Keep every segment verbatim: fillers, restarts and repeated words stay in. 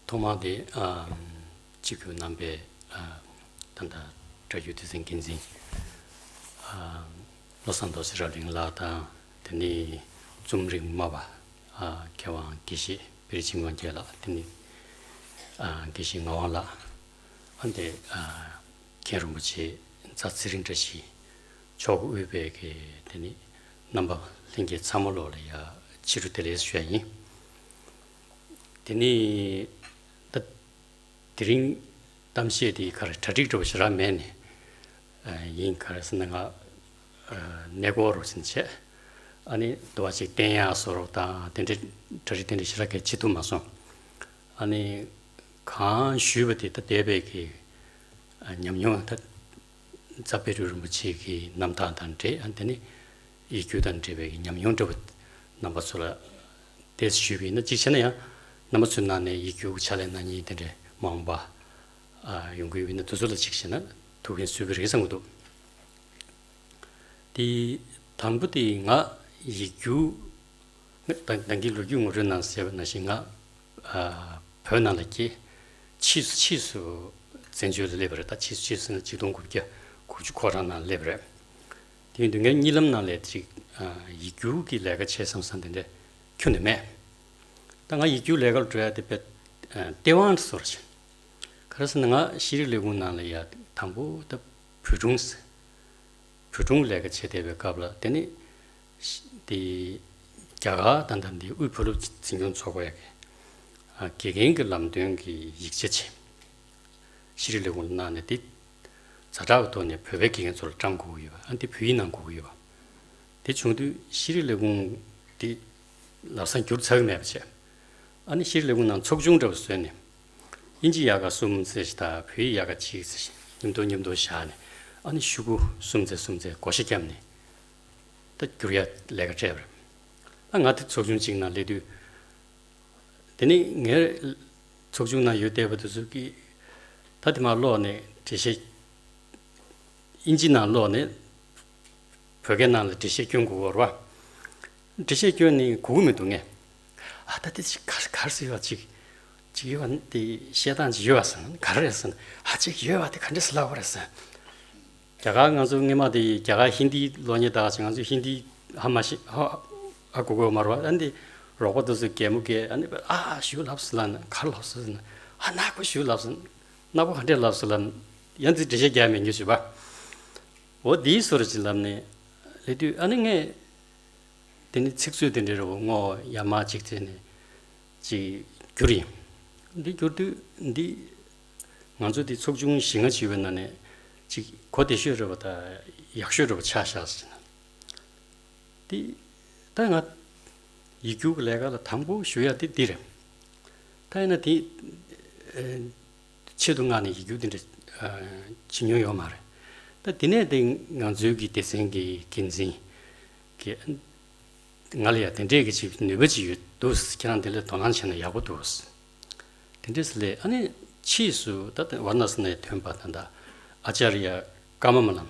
ཐོག་མར་དེ་ཨ་སྤྱི་འཐུས་རྣམ་པའི་ཨ་ད་ལྟ་བཀྲ་ཤིས་སྡེ་ཚན་འགན་འཛིན་ཨ་བློ་བཟང་རྡོ་རྗེ་རབ་གླིང་ལགས་དང་། དེ་ནས་རྩོམ་རིག་སྨྲ་བ་ཨ་མཁས་དབང་དགེ་བཤེས་པིར་ཆིང་ཝང་རྒྱལ་ལགས། དེ་ནས་ཨ་དགེ་བཤེས་ངག་དབང་ལགས། ཨ་འདི་ཨ་མཁན་རིན་པོ་ཆེ་རྫ་ཚེ་རིང་བཀྲ་ཤིས་མཆོག་གིས་དབུས་པའི་གི་དེ་ནི་རྣམ་པ་ལྷན་རྒྱས་ཚང་མ་ལོག་ལ་ཡ་ཕྱི་དྲོ་བདེ་ལེགས་ཞུ་ཡ་ཡིན། དེ་ནི་ད་དེ་རིང་གཏམ་བཤད་དེ་ག་རེ་གྲ་སྒྲིག་འདྲ་བོ་ཞེ་དྲག་མེད་ནས་ཨ་ཡིན། ག་རེ་ཟེར་ན་ང་ཨ་གནས་སྐོར་རུ་ཕྱིན་བྱས་ཨ་ནི་འདུ་བ་ཅིག་བསྟན་ཡག་བཟོ་འདྲ་དང་དེ་འདྲའི་གྲ་སྒྲིག་དེ་འདྲ་ཞེ་དྲག་གི་བྱེད་ཐུབ་མ་སོང་། ཨ་ནི་གང་ཞུས་པ་དེ་ད་འདས་པའི་གི་ཨ་ཉམས་མྱོང་ད་རྫ་དཔལ་སྤྲུལ་རིན་པོ་ཆེ་གི་རྣམ་ཐར་དང་འབྲེལ། ཨ་དེ་ནི་ཡིག་སྒྱུར་དང་འབྲེལ་བའི་གི་ཉམས་མྱོང་འདྲ་བོ་རྣམ་པ་ཚོ་ལ་དེ་ཞུས་པ་ཡིན་ན། གཅིག་བྱས་ན་ཡང་རྣམ་པ་ཚོའི་ནང་ནས་ཡིག་སྒྱུར་ཕྱག་ལས་གནང་མཁན་དེ་འདྲའི་མ་འོངས་པ་ཨ་ཡོང་གི་ཡོད་པ་ཡིན་ན་དེ་ཚོ་ལ་གཅིག་བྱས་ན་ཐུགས་ཕན་གསོས་ཀྱི་རེད་བསམ་གྱི་འདུག་དེ་དང་པོ་དེ་ང་ཡིག་སྒྱུར་ད་ད་གིན་ལོ་རྒྱུས་ངོ་སྤྲོད་ནང་ཟེར་བ་ནང་བཞིན་ང་ཨ་བོད་ནང་ལ་སྐྱེས། ཕྱིས་སུ་ཕྱིས་སུ་བཙན་བྱོལ་ལ་སླེབས་པ་རེད། ད་ཕྱིས་སུ་ཕྱིས་སུ་ན་ཆིག་སྟོང་དགུ་བརྒྱ་དགུ་བཅུ་ཁོ་གྲངས་ནང་སླེབས་པ་རེད། དེ་ཡིན་དུས་ངའི་གཉིད་ལམ་ནང་ལ་ཅིག་ཨ་ཡིག་སྒྱུར་གྱི་ལས་ཀ་བྱེད་བསམ་བསམ་དེ་འདྲ་ཁྱོན་ནས་མེད། ད་ང་ཡིག་སྒྱུར་ལས་ཀ་ལ་འགྲོ་ཡ་དེ་དཔེ་ཨ་སྟེས་དབང་དུ་སོང་བ་རེད། ག་རེ་ཟེར་ན་ང་ཤེས་རིག་ལས་ཁུངས་ནང་ལ་ཡ་དང་པོ་ད་བོད་སྒྲུང་ཟེར། བོད་སྒྲུང་ལས་ཀ་བྱེད་བསྡད་པའི་སྐབས་ལ་དེ་ནི་དེ་རྒྱ་གར་ད་ལྟ་འདི་དབུས་བོད་སློབ་འཛིན་སྐྱོང་ཚོགས་པའི་ཨ་དགེ་རྒན་གྱི་ལམ་སྟོན་གྱི་ཡིག་ཆ་ཅིག་ཤེས་རིག་ལས་ཁུངས་ནང་ནས་དེ་ཛ་དྲག་གི་ཐོག་ནས་བོད་པའི་དགེ་རྒན་ཚོ་ལ་བཀྲམ་དགོས་ཀྱི་ཡོད་པ། ཨ་འདི་བོད་ཡིག་ནང་དགོས་ཀྱི་ཡོད་པ། དེ་བྱུང་དུས་ཤེས་རིག་ལས་ཁུངས་དེ་ལམ་སང་འགྱུར་ཚར་གྱི་མེད་པ་བྱས། ཨ་ནི་ཤེས་རིག་ལས་ཁུངས་ནང་ཚོགས་ཆུང་འདྲ་བོ་བཟོས་ནས་དབྱིན་ཇི་ཡལ་ག་གསུམ་ཙམ་ཞིག་དང་བོད་ཡིག་ཡལ་ག་གཅིག་ཙམ་ཞིག་མཉམ་དུ་མཉམ་དུ་བཞག་ནས་ཨ་ནི་ཤོག་གུ་གསུམ་ཙམ་གསུམ་ཙམ་བགོ་བཤའ་བརྒྱབ་ནས་ད་བསྒྱུར་ཡ་ལས་ཀ་སྤྲད་པ་རེད། ཨ་ང་དེ་ཚོགས་ཆུང་གཅིག་ནང་སླེབས་དུས་དེ་ནི་ངའི་ཚོགས་ཆུང་ནང་ཡོད་བསྡད་པ་དེ་ཚོ་གིས་ད་དེ་མར་ཀློག་ནས་འགྲེལ་བཤད། དབྱིན་ཇི་ནང་ཀློག་ནས་བོད་སྐད་ནང་ལ་འགྲེལ་བཤད་སྐྱོན་དགོས་པ་རེད་པ། འགྲེལ་བཤད་སྐྱོན་ནས་གོ་གི་མི་འདུག་ངས། ཨ་ད་དེ་ཅིག་ག་རེ་ག་རེ་ཟེར་བ་ཅིག་ཅིག་ཡོད་པ་དེ་བཤད་སྟངས་ཅིག་ཡོད་པ་ཟེར་ན་ག་རེ་རེད་ཟེར་ན། ཨ་ཅིག་ཡོད་པ་དེ་ག་འདྲས་སེ་ལབ་པ་རེད་ཟེར། རྒྱ་གར་ང་ཚོ་སྔོན་མ་དེ་རྒྱ་གར་ཧིན་དི་ཀློག་མཁན་དག་ཅིག་ང་ཚོ་ཧིན་དི་ཧ་མ་ཤེས་ཧ་ཧ་གོ་གོ་མ་རེད་པ། ཨ་འདི་རོགས་པ་དེ་ཚོ་གད་མོ་བགད། ཨ་ནི་ཨ་ཞུ་ལབ་སོང་ལབ་ན་ག་རེ་ལབ་སོང་ཟེར་ན། ཨ་ནག་པོ་ཞུ་ལབ་སོང་། ནག་པོ་ག་འདྲས་ལབ་སོང་ལབ་ན་ཡང་ཅིག་འགྲེལ་བཤད་རྒྱག་མེད་རྒྱུ་བྱེད་པ། འོ་འདིའི་སོར་ཅིག་ལབ་ནས་སླེབས་དུས་ཨ་ནི་ངས་དེ་ནི་ཚིག་མཛོད་དེ་འདྲའི་རོ་བོ་སྔོག་ཡར་མར་ཅིག་བྱས་ནས་ཅིག་བསྒྱུར་ཡིན། འདི་བསྒྱུར་དུས་འདི་ང་ཚོ་འདི་ཚོགས་ཆུང་བཞི་ལྔ་ཅིག་ཡོད་པའི་ནང་ནས་ཅིག་གོ་བདེ་ཤོས་རེད་པ། ད་ཡག་ཤོས་རེད་པ་ཆགས་བཞག་ཟེར་ན། འདི་ད་ང་ཡིག་སྒྱུར་གྱི་ལས་ཀ་ལ་དང་པོ་ཞུ་ཡ་དེ་འདི་རེད། ད་ཡིན་ན་དེ་ཨ་ཆེད་དུ་མངགས་ནས་ཡིག་སྒྱུར་དེ་འདྲ་ཨ་བྱེད་མྱོང་ཡོད་མ་རེད། ད་དེ་ནས་དེ་ང་ཚོའི་གི་སྡེ་ཚན་གྱི་འགན་འཛིན་གྱིས་ང་ལ་ཡ་དེ་འདྲས་ཀྱི་ཅིག་ནུས་པ་ཅིག་ཡོད་འདུག་ཁྱེད་རང་དེ་ལ་དོ་སྣང་བྱས་ན་ཡག་པོ་འདུག་དེ་འདྲས་ལས་ཨ་ནི་ཕྱིས་སུ་ད་ལྟ་ཝཱ་ར་ཎ་སི་ནས་ཐོན་པ་ད་ལྟ་ཨ་ཅཱརྱ་ཀརྨ་སྨོན་ལམ་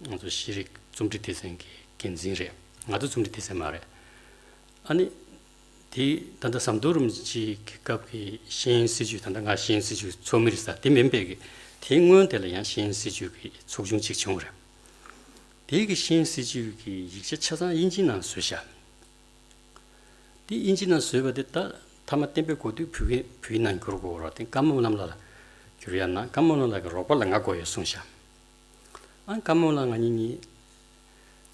ང་ཚོ་ཤེས་རིག་རྩོམ་སྒྲིག་སྡེ་ཚན་གྱི་འགན་འཛིན་རེད། ང་ཚོ་རྩོམ་སྒྲིག་སྡེ་ཚན་མ་རེད། ཨ་ནི་དེ་ད་ལྟ་ཟམ་གདོང་རིན་པོ་ཆེ་གི་སྐབས་ཀྱི་ཤེས་ཡོན་སྲིད་བྱུས། ད་ལྟ་ང་ཤེས་ཡོན་སྲིད་བྱུས་ཚོགས་མི་རེད་ཟེར་དེ་མིན་པའི་གི་དེའི་སྔོན་དེ་ལ་ཡང་ཤེས་ཡོན་སྲིད་བྱུས་ཀྱི་ཚོགས་ཆུང་གཅིག་བྱུང་བ་རེད། དེའི་གི་ཤེས་ཡོན་སྲིད་བྱུས་ཀྱི་ཡིག་ཆ་ཆ་ཚང་དབྱིན་ཇིའི་ནང་བཟོས་ཤག་དེ་དབྱིན་ཇིའི་ནང་བཟོས་པ་དེ་ད་མཐའ་མ་གཏན་འབེབས་དགོས་དུས་བོད་སྐད་བོད་ཡིག་ནང་བསྒྱུར་དགོས་རེད། དེ་ཀརྨ་སྨོན་ལམ་ལགས་ལ་བསྒྱུར་ཡ་གནང་། ཀརྨ་སྨོན་ལམ་ལགས་ཀྱི་རོགས་པ་ལ་ང་དགོས་ཡོད་གསུངས་ཤག་ཨ་ཀརྨ་སྨོན་ལམ་ང་གཉིས་གཉིས་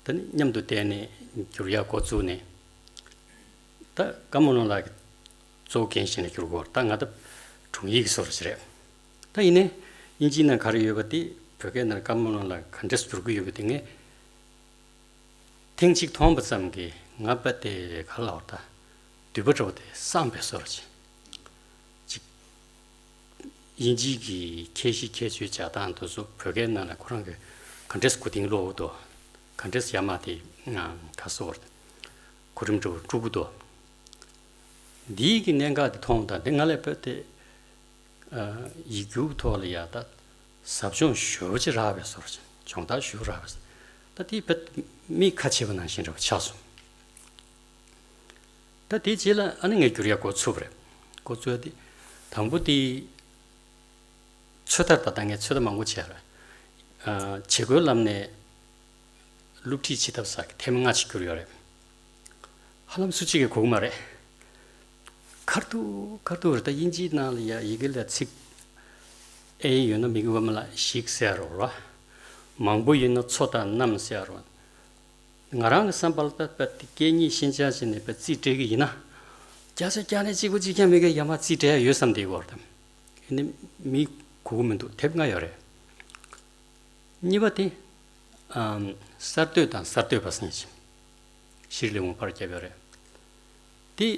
ད་ནི་མཉམ་དུ་བསྡད་ནས་བསྒྱུར་ཡ་འགོ་བཙུགས་ནས། ད་ཀརྨ་སྨོན་ལམ་ལགས་ཀྱི་གཙོ་བོ་འགན་བཞེས་ནས་བསྒྱུར་དགོས་རེད། ད་ང་ད་དྲུང་ཡིག་གི་བཟོ་འདྲ་ཅིག་རེད། ད་ཡིན་ནའི་དབྱིན་ཇིའི་ནང་ག་རེ་ཡོད་པ་དེ་བོད་སྐད་ནང་ཀརྨ་སྨོན་ལམ་ལགས་ག་འདྲས་བསྒྱུར་གྱི་ཡོད་པ་དེ་ངས་ཐེངས་གཅིག་མཐོང་བ་ཙམ་གྱིས་ང་དཔེ་དེ་ག་ལབ་དགོས་རེད། ད་འདོད་པ་འདྲ་བོ་དེ་སངས་པའི་བཟོ་འདྲ་ཅིག་ཅིག་དབྱིན་ཇིའི་གི་ཁྱད་གཞི་ཁྱད་ཆོས་སྦྱར་སྟངས་དེ་ཚོ་བོད་སྐད་ནང་ལ་ཁོ་རང་གིས་ག་འདྲས་གོ་དིང་ཀློག་འདུག་ག་འདྲས་ཡར་མར་དེ་ང་ག་སོར་གོ་རིམ་འདྲ་བོ་དཀྲུག་གི་འདུག་འདིའི་གི་གནད་འགག་དེ་མཐོང་དང་དེ་ང་ལ་དཔེ་དེ་ཨ་ཡིག་སྒྱུར་ཐོག་ལ་ཡ་ད་ཟབ་སྦྱོང་ཞེ་པོ་ཅིག་རག་པའི་བཟོ་འདྲ་ཅིག་སྦྱོང་བརྡར་ཞེ་པོ་རག་པའི་བཟོ། ད་དེ་དཔེ་མིག་ཁ་ཕྱེས་པ་ནང་བཞིན་འདྲ་བོ་ཆགས་སོང་། ད་དེའི་རྗེས་ལ་ཨ་ནི་ངས་བསྒྱུར་ཡ་འགོ་ཚུགས་པ་རེད། འགོ་ཚུགས་ཡ་དེ་ དང་པོ་དེ། ཚོད་ལྟ་ད་ལྟ་ངས་ཚོད་ལྟ་མང་པོ་བྱས་རེད། ཨ། བྱེད་སྒོའི་ལམ་ནས་སློབ་ཁྲིད་བྱེད་ཐབས་ས་ཐེངས་མ་ལྔ་ཅིག་གྱུར་ཡོད་རེད། ཧ་ལམ་སུ་གཅིག་གིས་གོ་གི་མ་རེད། ཁ་ཐུག་ཁ་ཐུག་རེད། ད་དབྱིན་ཇིའི་ནང་ལ་ཡ་ཡི་གེ་ལ་ཚིག་ཨེ་ཡོད་ན་མི་གི་བ་མ་ལ་ཞིག་ཟེར་རོ་ར། མང་པོ་ཡིན་ན་ཚོ་དང་རྣམས་ཟེར་རོ། ང་རང་གི་བསམ་པ་ལ་ད་དཔེ་དེ་སྐད་གཉིས་ཤེས་བྱ་བྱས་ནས་དཔེ་རྩིས་སྤྲད་གི་ཡིན་ན། བརྒྱ་ཆ་བརྒྱ་ནས་གཅིག་པ་གཅིག་རྐྱང་མེད་ཀི་ཡ་མ་རྩིས་སྤྲད་ཡ་ཡོད་བསམ་བསྡད་ཡོད་རེད། ཨ་ནི་མི་གོ་གི་མི་འདུག་དེབ་ལྔ་ཡོད་རེད། གཉིས་པ་དེ། ཨམ། གསར་གཏོད་དང་གསར་གཏོད་པ་ཟེར་མཁན་ཅིག་ཤེས་རིག་ལས་ཁུངས་ཕར་བརྒྱབ་ཡོད་རེད། དེ་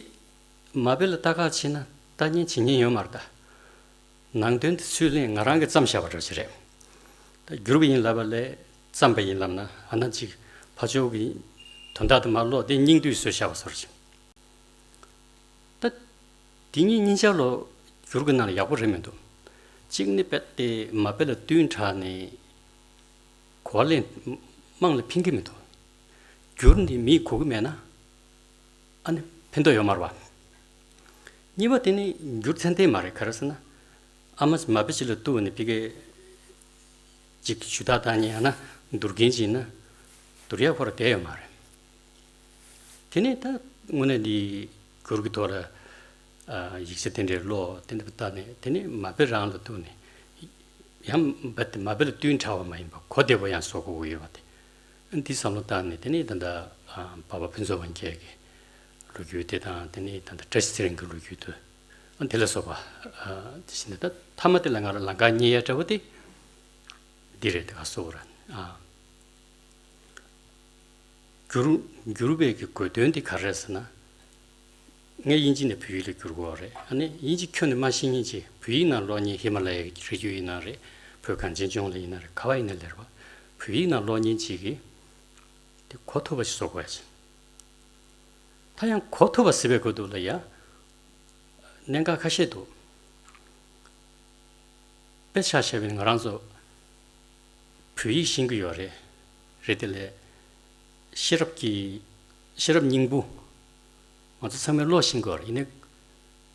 མ་དཔེ་ལ་ལྟ་ག་ཕྱིན་ན་ལྟ་མཁན་བྱེད་མཁན་ཡོད་མ་རེད་ད། ནང་དོན་དེ་ཚུར་ལེན་ང་རང་གིས་བརྩམས་བཞག་པ་འདྲ་ཅིག་རེད། ད་བསྒྱུར་བ་ཡིན་ལབ་པ་ལས་བརྩམས་པ་ཡིན་ལབ་ན་ཨ་ན་ཅིག་ཕར་ཕྱོགས་ཀྱི་དོན་དག་དེ་མར་ཀློག་དེ་སྙིང་བསྡུས་བཟོས་བཞག་པ་བཟོ་འདྲ་ཅིག་ད་དེ་གཉིས་གཉིས་ཆ་ལོ་བསྒྱུར་གི་ནང་ལ་ཡག་པོ་རེད་མི་འདུག་གཅིག་ནི་དཔེ་དེ་མ་དཔེ་ལ་བསྟུན་དྲགས་ནས་གོ་བ་ལེན་དམངས་ལ་ཕན་གི་མི་འདུག་བསྒྱུར་ནས་མིས་གོ་གི་མེད་ན་ཨ་ནི་ཕན་ཐོགས་ཡོད་མ་རེད་པ། གཉིས་པ་དེ་ནི་བསྒྱུར་ཚད་ལྡན་མ་རེད། ག་རེ་ཟེར་ན་ཨ་མ་མ་དཔེ་ཅིག་ལ་གཏུགས་ནས་ཕ་གི་ཅིག་ཞུ་དག་བཏང་ཉེ་ཡང་ན་བསྡུར་མཁན་ཅིག་ཡིན་ན་བསྡུར་ཡག་ཁོ་རང་བསྡད་ཡོད་མ་རེད། དེ་ནས་ད་དངོས་གནས་འདི་བསྒྱུར་གྱི་ཐོག་ལ་ཨ། ཡིག་ཆ་དེ་འདྲའི་ཀློག་དེ་འདྲ་བལྟས་ནས་དེ་ནས་མ་དཔེ་རང་ལ་གཏུགས་ནས་ཡང་འབད་དེ་མ་དཔེ་ལ་བསྟུན་དྲགས་པ་མ་ཡིན་པ་གོ་བདེ་པོ་ཡང་བཟོ་དགོས་ཀྱི་ཡོད་པ་དེ། འདི་བསམ་བློ་བཏང་ནས་དེ་ནས་ད་ལྟ་ཨ། འབའ་པ་ཕུན་ཚོགས་དབང་རྒྱལ་གྱི་ལོ་རྒྱུས་དེ་དང་དེ་ནས་ད་ལྟ་བཀྲ་ཤིས་ཚེ་རིང་གི་ལོ་རྒྱུས་དེ་ཨ། དེ་ལ་སོགས་པ་ཨ། དེ་བཞིན་དུ་ད་མཐའ་མ་དེ་ལ་ང་ལ་ལམ་ཁ་རྙེད་ཡ་འདྲ་བོ་དེ་འདི་རེད། དེ་ག་སོགས་ར་ཨ། བསྒྱུར་བསྒྱུར་བའི་གི་དགོས་དོན་དེ་ག་རེ་རེད་ཟེར་ན། ངས་དབྱིན་ཇི་ནས་བོད་ཡིག་ལ་བསྒྱུར་དགོས་པ་རེད། ཨ་ནི་དབྱིན་ཇི་ཁྱོན་ནས་མ་ཤེས་མཁན་ཅིག་བོད་ཡིག་ནང་ཀློག་མཁན་ཧི་མ་ལ་ཡའི་རི་རྒྱུད་ཡིན་ན་རེད། བོད་གངས་ཅན་ལྗོངས་ལ་ཡིན་ན་རེད། ག་བ་ཡིན་ན་ལེར་བ། བོད་ཡིག་ནང་ཀློག་མཁན་ཅིག་གིས་དེ་གོ་ཐུབ་པ་ཞིག་བཟོ་དགོས་ཡ་ཅིག་ད་ཡང་གོ་ཐུབ་པ་ཟེར་བའི་སྐབས་དུ་ལ་ཡ། གནད་འགག་ཁ་ཤས་འདུག་དཔེ་ཆ་བཞག་པ་ཡིན་ན་ང་རང་ཚོ་བོད་ཡིག་ཤེས་ཀྱི་ཡོད་རེད། རེད་དེ་ལས་ཤེས་རབ་ཀྱི་ཤེས་རབ་སྙིང་པོ་ང་ཚོ་ཚང་མས་ཀློག་ཤེས་ཀྱི་ཡོད་རེད། ཡིན་ནའི་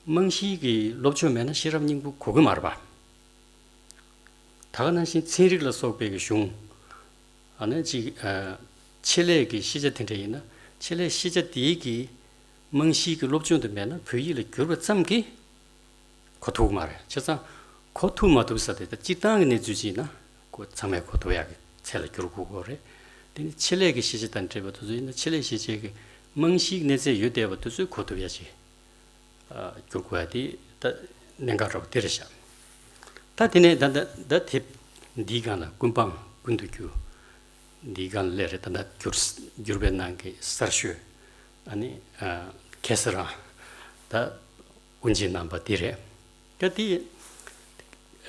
རྨང་གཞིའི་གི་སློབ་སྦྱོང་མེད་ན་ཤེས་རབ་སྙིང་པོ་གོ་གི་མ་རེད་པ། ད་ག་ནང་བཞིན་ཚན་རིག་ལ་སོགས་པའི་གི་གཞུང་། ཨ་ནི་ཅིག་ཨ། ཆེད་ལས་ཀྱི་ཤེས་བྱ་དེ་འདྲ་ཡིན་ན་ཆེད་ལས་ཤེས་བྱ་དེའི་གི་རྨང་གཞིའི་གི་སློབ་སྦྱོང་དེ་མེད་ན་བོད་ཡིག་ལ་བསྒྱུར་བ་ཙམ་གྱིས་གོ་ཐུབ་ཀྱི་མ་རེད། བྱས་ཙང་གོ་ཐུབ་མ་ཐུབ་ས་དེ་ད་སྤྱིར་བཏང་གི་གནས་ཚུལ་ཅིག་ཡིན་ན་ཁོ་ཚང་མས་གོ་ཐུབ་ཡག་གི་ཚད་ལ་བསྒྱུར་དགོས་ཀྱི་རེད། དེ་ནི་ཆེད་ལས་ཀྱི་ཤེས་བྱ་དང་འབྲེལ་བ་དེ་ཚོ་ཡིན་ན་ཆེད་ལས་ཤེས་བྱའི་གི་རྨང་གཞིའི་གནས་ཚད་ཡོད་བསྡད་པ་དེ་ཚོས་གོ་ཐུབ་ཡག་ཅིག་ཨ། བསྒྱུར་དགོས་ཡ་དེ་ད་གནད་འགག་འདྲ་བོ་དེ་རེད་ཤག་ད་དེ་ནས་ད་ད་ད་དེབ་འདིའི་སྒང་ལ་ཀུན་སྤངས་ཀུན་ཏུ་རྒྱུ། འདིའི་སྒང་ལ་སླེབས་རེད། ད་ད་བསྒྱུར་བསྒྱུར་བའི་ནང་གི་གསར་ཤོས་ཨ་ནི་ཨ། ཁ་སང་རང་ད་དབུ་འབྱེད་གནང་པ་དེ་རེད། ད་དེ་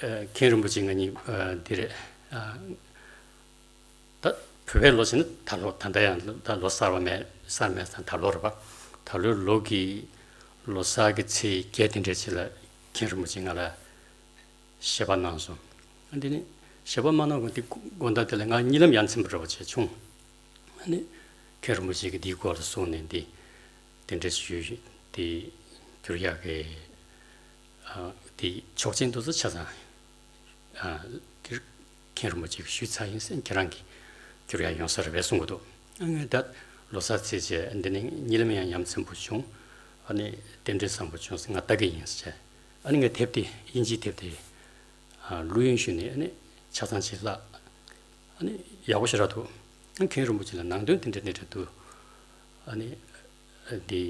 ཨ། མཁན་རིན་པོ་ཆེ་ང་གཉིས་ཨ། དེ་རེད་ཨ། ད་བོད་པའི་ལོ་ཟེར་ན་ད་ལོ་ད་ལྟ་ཡང་ད་ལོ་གསར་བ་མེད་གསར་མེད་ས་ད་ལོ་རེད་པ། ད་ལོའི་ལོ་གི་ལོ་གསར་གྱི་ཚེས་བརྒྱད་དེ་འདྲ་ཅིག་ལ་མཁན་རིན་པོ་ཆེ་ང་ལ་ཞལ་པར་གནང་སོང་། ཨ་འདི་ནི་ཞལ་པར་མ་གནང་གོང་དེ་དགོང་དག་དེ་ལ་ང་གཉིད་ལམ་ཡ་མཚན་པ་འདྲ་བོ་བྱས་བྱུང་། ཨ་ནི་མཁན་རིན་པོ་ཆེ་གིས་འདིའི་སྐོར་ལ་གསུངས་ནས་འདི་དེ་འདྲ་ཞུས་དེ་བསྒྱུར་ཡག་གི་ཨ། དེ་ཆོག་མཆན་དེ་ཚོ་ཆ་ཚང་ཨ། མཁན་རིན་པོ་ཆེ་གིས་ཞུས་ཚར་ཡིན་ཟེར། ཁྱེད་རང་གིས་བསྒྱུར་ཡག་ཡོང་ས་རེད་པས་གསུང་གི་འདུག་ཨ་ངས་ད་ལོ་གསར་ཚེས་བྱས་འདི་ནས་གཉིད་ལམ་ཡང་ཡ་མཚན་པོ་བྱུང་། ཨ་ནི་རྟེན་འབྲེལ་བཟང་པོ་བྱུང་ཟེར་ང་ལྟ་གི་ཡིན་ཟེར་བྱས། ཨ་ནི་ངས་དེབ་དེ་དབྱིན་ཇིའི་དེབ་དེ་ཨ། བླུ་ཡོན་ཞུས་ནས་ཨ་ནི་ཆ་ཚང་ཅིག་བཀླགས། ཨ་ནི་ཡག་པོ་ཞེ་དྲག་འདུག་ཨ་མཁན་རིན་པོ་ཆེ་ལ་ནང་དོན་དེ་འདྲ་འདི་འདྲ་འདུག་ཨ་ནི་འདི་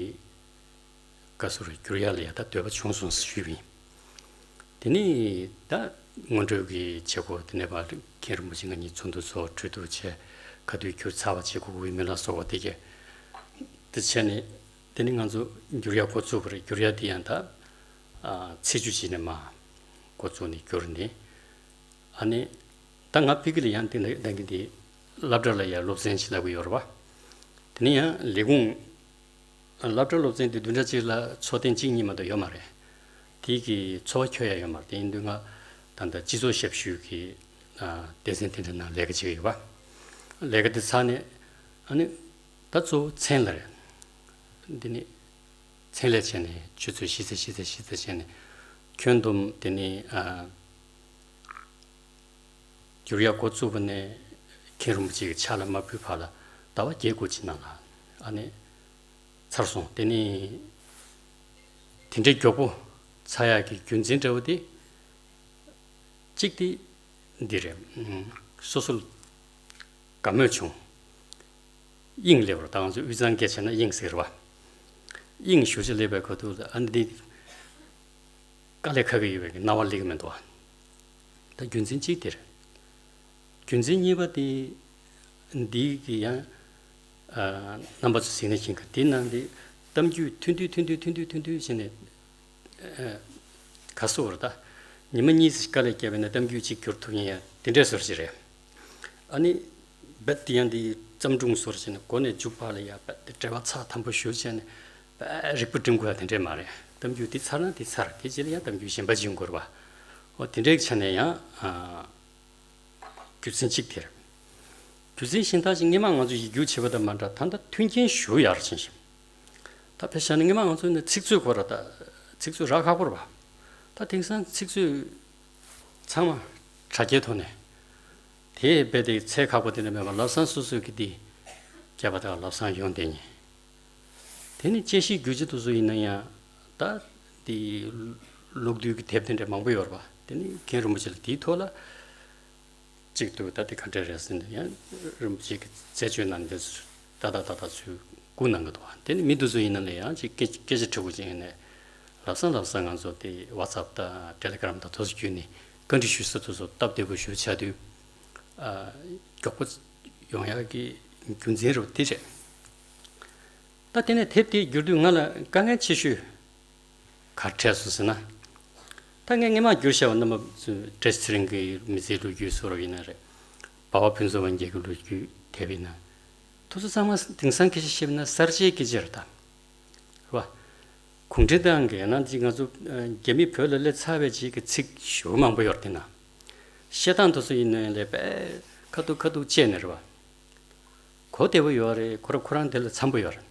བཀའ་ཟུར་བསྒྱུར་ཡག་ལ་ཡ་ད་འདོད་པ་བྱུང་སོང་ཞུས་པ་ཡིན། དེ་ནས་ད་སྔོན་འགྲོའི་གི་བྱེད་སྒོ་དེ་ནས་ཕར་མཁན་རིན་པོ་ཆེ་ང་གཉིས་ཚོགས་འདུ་ཚོགས་གྲོས་བསྡུར་བྱས་ག་དུས་བསྒྱུར་ཚར་བ་བྱེད་དགོས་ཀྱི་ཡོད་མེད་ལ་སོགས་པ་དེ་གས་དེ་བྱས་ནས་དེ་ནས་ང་ཚོ་བསྒྱུར་ཡག་འགོ་བཙུགས་པ་རེད། བསྒྱུར་ཡག་དེ་ཡང་ད་ཨ། ཚེས་བཅུ་གཅིག་ནས་མར་འགོ་བཙུགས་ནས་བསྒྱུར་ནས་ཨ་ནི་ད་ང་ཕ་གི་ལ་ཡང་དེ་འདྲ་ད་གིན་དེ་སློབ་གྲྭ་ལ་ཡང་སློབ་ཚན་ཞིག་བསླབ་ཀྱི་ཡོད་རེད་པ། དེ་ནས་ཡང་ལས་ཁུངས། སློབ་གྲྭ་སློབ་ཚན་དེ་བདུན་ཕྲག་གཅིག་ལ་ཚོགས་ཐེངས་གཅིག་གཉིས་མ་གཏོགས་ཡོད་མ་རེད། དེ་གི་ཚོར་བ་འཁྱོལ་ཡ་ཡོད་མ་རེད། དེ་ཡིན་དུས་ང་ད་ལྟ་སྤྱི་ཚོགས་ཞབས་ཞུ་གི་ཨ། སྡེ་ཚན་དེ་འདྲ་ནང་ལས་ཀ་བྱེད་ཀྱི་ཡོད་པ། ལས་ཀ་དེ་ཚར་ནས་ཨ་ནི་ད་གཙོ་བོ་མཚན་ལ་རེད། འདི་ནི་མཚན་ལས་བྱས་ནས་ཆུ་ཚོད་བཞི་ཙམ་བཞི་ཙམ་བཞི་ཙམ་བྱས་ནས་ ཁྱོན་བསྡོམས་དེ་ནི་ཨ་བསྒྱུར་ཡག་འགོ་བཙུགས་པ་ནས་མཁན་རིན་པོ་ཆེ་གི་ཕྱག་ལ་མ་ཕུལ་བར་ལ་ཟླ་བ་བརྒྱད་དགུ་ཅིག་ནང་ལ་ཨ་ནི་ཚར་སོང་། དེ་ནི་དེ་འདྲའི་མགྱོགས་པོ་ཚར་ཡག་གི་རྒྱུ་མཚན་འདྲ་བོ་དེ་གཅིག་དེ་འདི་རེད། སོ་སོ་ལ་དགའ་མོས་བྱུང་། དབྱིངས་སླེབས་པ་རེད། ད་ང་ཚོ་དབུས་གཙང་སྐད་བྱས་ན་དབྱིངས་ཟེར་བ། དབྱིངས་ཞེ་པོ་ཅིག་སླེབས་པའི་ཁ་ཐུག་ལ་ཨ་ནི་འདི་དཀའ་ལས་ཁག་གི་ཡོད་པའི་སྣང་བ་སླེབས་ཀྱི་མི་འདུག་ད་རྒྱུ་མཚན་གཅིག་དེ་རེད། རྒྱུ་མཚན་གཉིས་པ་དེ་འདི་གི་ཡང་ཨ་རྣམ་པ་ཚོ་གཟིགས་ན་ཤེས་གི། དེ་ནང་དེ་གཏམ་རྒྱུད་ཐུང་ཐུང་ཐུང་ཐུང་ཐུང་ཐུང་ཐུང་བྱས་ནས་ཨ་ག་སོ་བར་ད་ཉི་མ་གཉིས་ཙམ་དཀའ་ལས་བརྒྱབ་པ་ཡིན་ན་གཏམ་རྒྱུད་གཅིག་བསྒྱུར་ཐུབ་མཁན་ཡང་དེ་འདྲའི་བཟོ་འདྲ་ཅིག་རེད། ཨ་ནི་རྦད་དེ་ཡང་འདི་བརྩམས་སྒྲུང་བཟོ་འདྲ་བྱས་ནས་འགོ་ནས་མཇུག་བར་ལ་ཡང་རྦད་དེ་འགྲེལ་པ་ཚགས་དམ་པོ་ཞེ་པོ་བྱས་ནས་རྦད་རིག་པ་སྒྲིམ་དགོས་ཡ་དེ་འདྲས་མ་རེད། གཏམ་རྒྱུད་འདི་ཚར་ན་འདི་ཚར། དེ་རྗེས་ལ་ཡང་གཏམ་རྒྱུད་གཞན་པ་ཅིག་འགོ་རེད་པ། འོ་དེ་འདྲའི་ཆ་ནས་ཡང་ཨ་རྒྱུ་མཚན་གཅིག་དེ་རེད། རྒྱུ་མཚན་གཞན་དག་ཅིག་སྔོན་མ་ང་ཚོ་ཡིག་སྒྱུར་བྱས་པ་དང་མ་འདྲ། ད་ལྟ་མཐུན་རྐྱེན་ཞེ་པོ་ཡག་རུ་ཕྱིན་ཞིང་། ད་དཔེ་བཞག་ན་སྔོན་མ་ང་ཚོ་ནི་ཚིག་མཛོད་ཁོ་ར་ད་ཚིག་མཛོད་རག་ཁག་པོ་རེད་པ། ད་དེང་སང་ཚིག་མཛོད་ཚང་མ་དྲ་རྒྱའི་ཐོག་ནས་དེ་རྦད་དེ་ཚད་ཁག་པོ་དེ་འདྲ་མེད་པར་ལམ་སང་སོ་སོས་ཀྱིས་འདི་བརྒྱབ་པ་དང་ལམ་སང་ཡོང་བསྡད་མཁན། དེ་ནི་དཔྱད་གཞིའི་རྒྱུ་ཆ་དེ་ཚོ་ཡིན་ན་ཡང་ད་དེ་ལོ་རྒྱུས་ཀྱི་དེབ་དེ་འདྲ་མང་པོ་ཡོད་རེད་པ། དེ་ནི་མཁན་རིན་པོ་ཆེ་ལ་དེའི་ཐོག་ལ་གཅིག་ཏུ་ད་དེ་ག་འདྲ་རེད་ཟེར་ན་ཡང་རིན་པོ་ཆེ་གི་མཛད་སྤྱོད་ནང་དེ་ཚོ་ཏག་ཏག་ཏག་ཏག་ཚུར་བསྒུགས་གནང་གི་འདུག་དེ་ནི་མི་དེ་ཚོ་ཡིན་ན་ལ་ཡང་ཅིག་སྐད་སྐད་ཆ་དྲི་བ་ཅིག་ཡིན་ནའི་ལམ་སང་ལམ་སང་ང་ཚོ་དེ་ཝ་ཚབ་དང་ཊེ་ལི་གྷི་རམ་དང་དེ་ཚོ་བརྒྱུད་ནས་བཀའ་འདྲི་ཞུ་ས་དེ་ཚོ་སྟབས་བདེ་པོ་ཞེ་པོ་ཆགས་དུས་ཨ་མགྱོགས་པོ་ཡོང་ཡག་གི་རྒྱུ་མཚན་རེད་པ། དེ་རེད། ད་དེ་ནས་དེབ་དེ་བསྒྱུར་དུས་ང་ལ་དཀའ་ངལ་ཆེ་ཤོས་ག་རེ་འཕྲད་སོང་ཟེར་ན། ད་ངས་སྔོན་མ་བསྒྱུར་བཞག་པ་རྣམ་པ་ཚོས་བཀྲ་ཤིས་ཚེ་རིང་གི་མི་ཚེའི་ལོ་རྒྱུས་བཟོ་འདྲ་ཡིན་ན་རེད། འབའ་བ་ཕུན་ཚོགས་དབང་རྒྱལ་གྱི་ལོ་རྒྱུས་དེབ་ཡིན་ན། དེ་ཚོ་ཚང་མ་དེང་སང་སྐད་ཆ་བཤད་པ་ཡིན་ན་གསར་བརྗེའི་སྐད་ཆ་རེད་ད། རེད་པ། གུང་ཁྲན་ཏང་གི་ཡང་ན་ཅིག་ང་ཚོ་ཨ་རྒྱ་མི་བོད་ལ་སླེབས་ཚར་བའི་རྗེས་ཀྱི་ཚིག་ཞེ་པོ་མང་པོ་ཡོད་རེད་དེ་ན། བཤད་སྟངས་དེ་ཚོ་ཡིན་ན་ལས་པས་ཁ་ཐུག་ཁ་ཐུག་བཅད་ནས་རེད་པ། གོ་བདེ་པོ་ཡོད་རེད། ཁོ་རང་ཁོ་རང་དེ་ལ་འཚམ་པོ་ཡོད་རེད།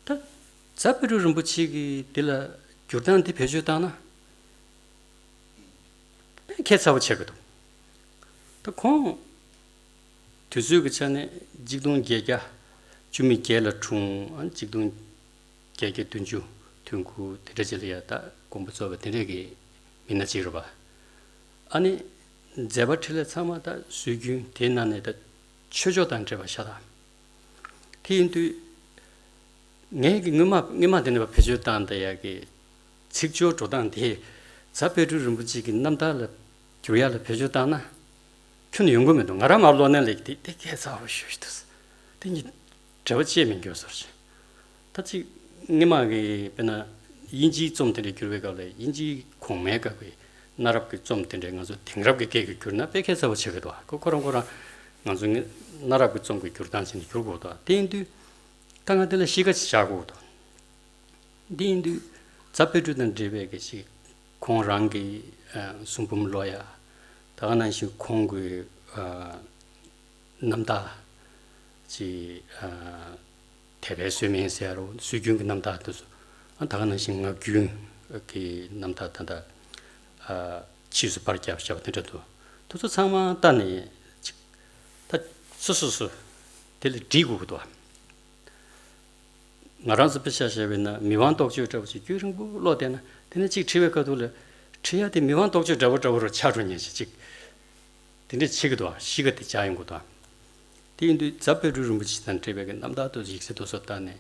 ད་རྫ་དཔལ་སྤྲུལ་རིན་པོ་ཆེ་གིས་འདི་ལ་བསྒྱུར་སྟངས་འདི་བེད་སྤྱོད་བཏང་ན་དཔེ་ཁྱད་མཚར་པོ་ཆགས་ཀྱི་འདུག་ད་ཁོང་དུས་ཚོད་ཀྱི་ཆ་ནས་གཅིག་སྟོང་བརྒྱད་བརྒྱ་བཅུ་མེད་བརྒྱད་ལ་འཁྲུངས། ཨ་གཅིག་སྟོང་བརྒྱད་བརྒྱ་བདུན་ཅུ་དོན་དགུ་དེ་འདྲ་ཅིག་ལ་ཡ་ད་དགོངས་པ་རྫོགས་པའི་དེ་འདྲས་ཀྱི་མི་སྣ་ཅིག་རེད་པ། ཨ་ནི་མཛད་པ་འཕྲིན་ལས་ཚང་མ་ད་སྲོལ་རྒྱུན་དེའི་ནང་ནས་ད་ཆོས་ཕྱོགས་དང་འབྲེལ་བ་ཤ་སྟག་དེ་ཡིན་དུས་ངས་ཀྱི་སྔོན་མ་སྔོན་མ་དེ་ནས་བེད་སྤྱོད་བཏང་བསྡད་ཡག་གི་ཚིག་སྦྱོར་འགྲོ་སྟངས་དེ་རྫ་དཔལ་སྤྲུལ་རིན་པོ་ཆེ་གི་རྣམ་ཐར་ལ་བསྒྱུར་ཡག་ལ་བེད་སྤྱོད་བཏང་ན་ཁྱོན་ནས་ཡོང་གི་མི་འདུག་ང་རང་མར་བློ་ནན་ལེགས་དེ་དེ་ཁྱད་མཚར་པོ་ཞེ་པོ་ཞིག་འདུག་དེ་གཉིས་འབྲེལ་བ་བཅད་མི་འགྱུར་བཟོ་འདྲ། ད་ཅིག་སྔོན་མ་གི་དཔེར་ན་དབྱིན་ཇིའི་རྩོམ་དེ་འདྲ་བསྒྱུར་བའི་སྐབས་ལ་དབྱིན་ཇིའི་གོང་མའི་སྐབས་ཀྱི་གནའ་རབས་ཀྱི་རྩོམ་དེ་འདྲ་ང་ཚོ་དེང་རབས་ཀྱི་སྐད་ཀྱིས་བསྒྱུར་ན་དཔེ་ཁྱད་མཚར་པོ་ཆགས་ཀྱི་འདུག་ཁོ་ཁོ་རང་ཁོ་རང་ང་ཚོ་ངས་གནའ་རབས་ཀྱི་རྩོམ་གྱི་བསྒྱུར་སྟངས་བྱས་ནས་བསྒྱུར་དགོས་འདུག་དེ་ཡིན་དུས་ད་ང་དེ་ལ་གཤིས་ཀ་ཅིག་བཞག་དགོས་འདུག་འདི་ཡིན་དུས་རྫ་དཔལ་སྤྲུལ་དང་འབྲེལ་བའི་གི་ཞིག་ཁོང་རང་གི་ཨ་གསུང་འབུམ་ཀློག་ཡ། ད་ག་ནང་བཞིན་ཁོང་གི་ཨ་རྣམ་ཐར་ཅིག་ཨ་དད་པའི་སྲོལ་མེད་ཟེར་རོ། སྲོལ་རྒྱུན་གྱི་རྣམ་ཐར་དེ་ཚོ། ཨ་ད་ག་ནང་བཞིན་ངག་རྒྱུན་གྱི་རྣམ་ཐར་ད་ལྟ་ཨ་ཕྱིས་སུ་པར་རྒྱབ་བཞག་པ་དེ་འདྲ་འདུག་དེ་ཚོ་ཚང་མ་ལྟ་ནས་ཅིག་ད་སོ་སོ་སོ་དེ་ལ་འདྲིས་དགོས་ཀྱི་འདུག་ང་རང་ཚོ་དཔེ་ཆ་བཞག་པ་ཡིན་ན་མི་དབང་རྟོགས་བརྗོད་འདྲ་བོ་ཅིག་རྒྱུན་རིང་པོ་ཀློག་བསྡད་ན་དེ་ནས་གཅིག་བྲིས་པའི་ཁ་ཐུག་ལ་བྲིས་ཡ་དེ་མི་དབང་རྟོགས་བརྗོད་འདྲ་བོ་འདྲ་བོ་རུ་ཆགས་འགྲོ་ཉེན་ཞིག་ཅིག་དེ་འདྲས་བྱེད་ཀྱི་འདུག་གཤིས་ཀ་དེ་འཇགས་ཡོང་གི་འདུག་དེ་ཡིན་དུས་རྫ་དཔལ་སྤྲུལ་རིན་པོ་ཆེ་དང་འབྲེལ་བའི་གི་རྣམ་ཐར་དེ་ཚོ་ཡིག་ཚད་དེ་ཚོ་ལྟ་ནས་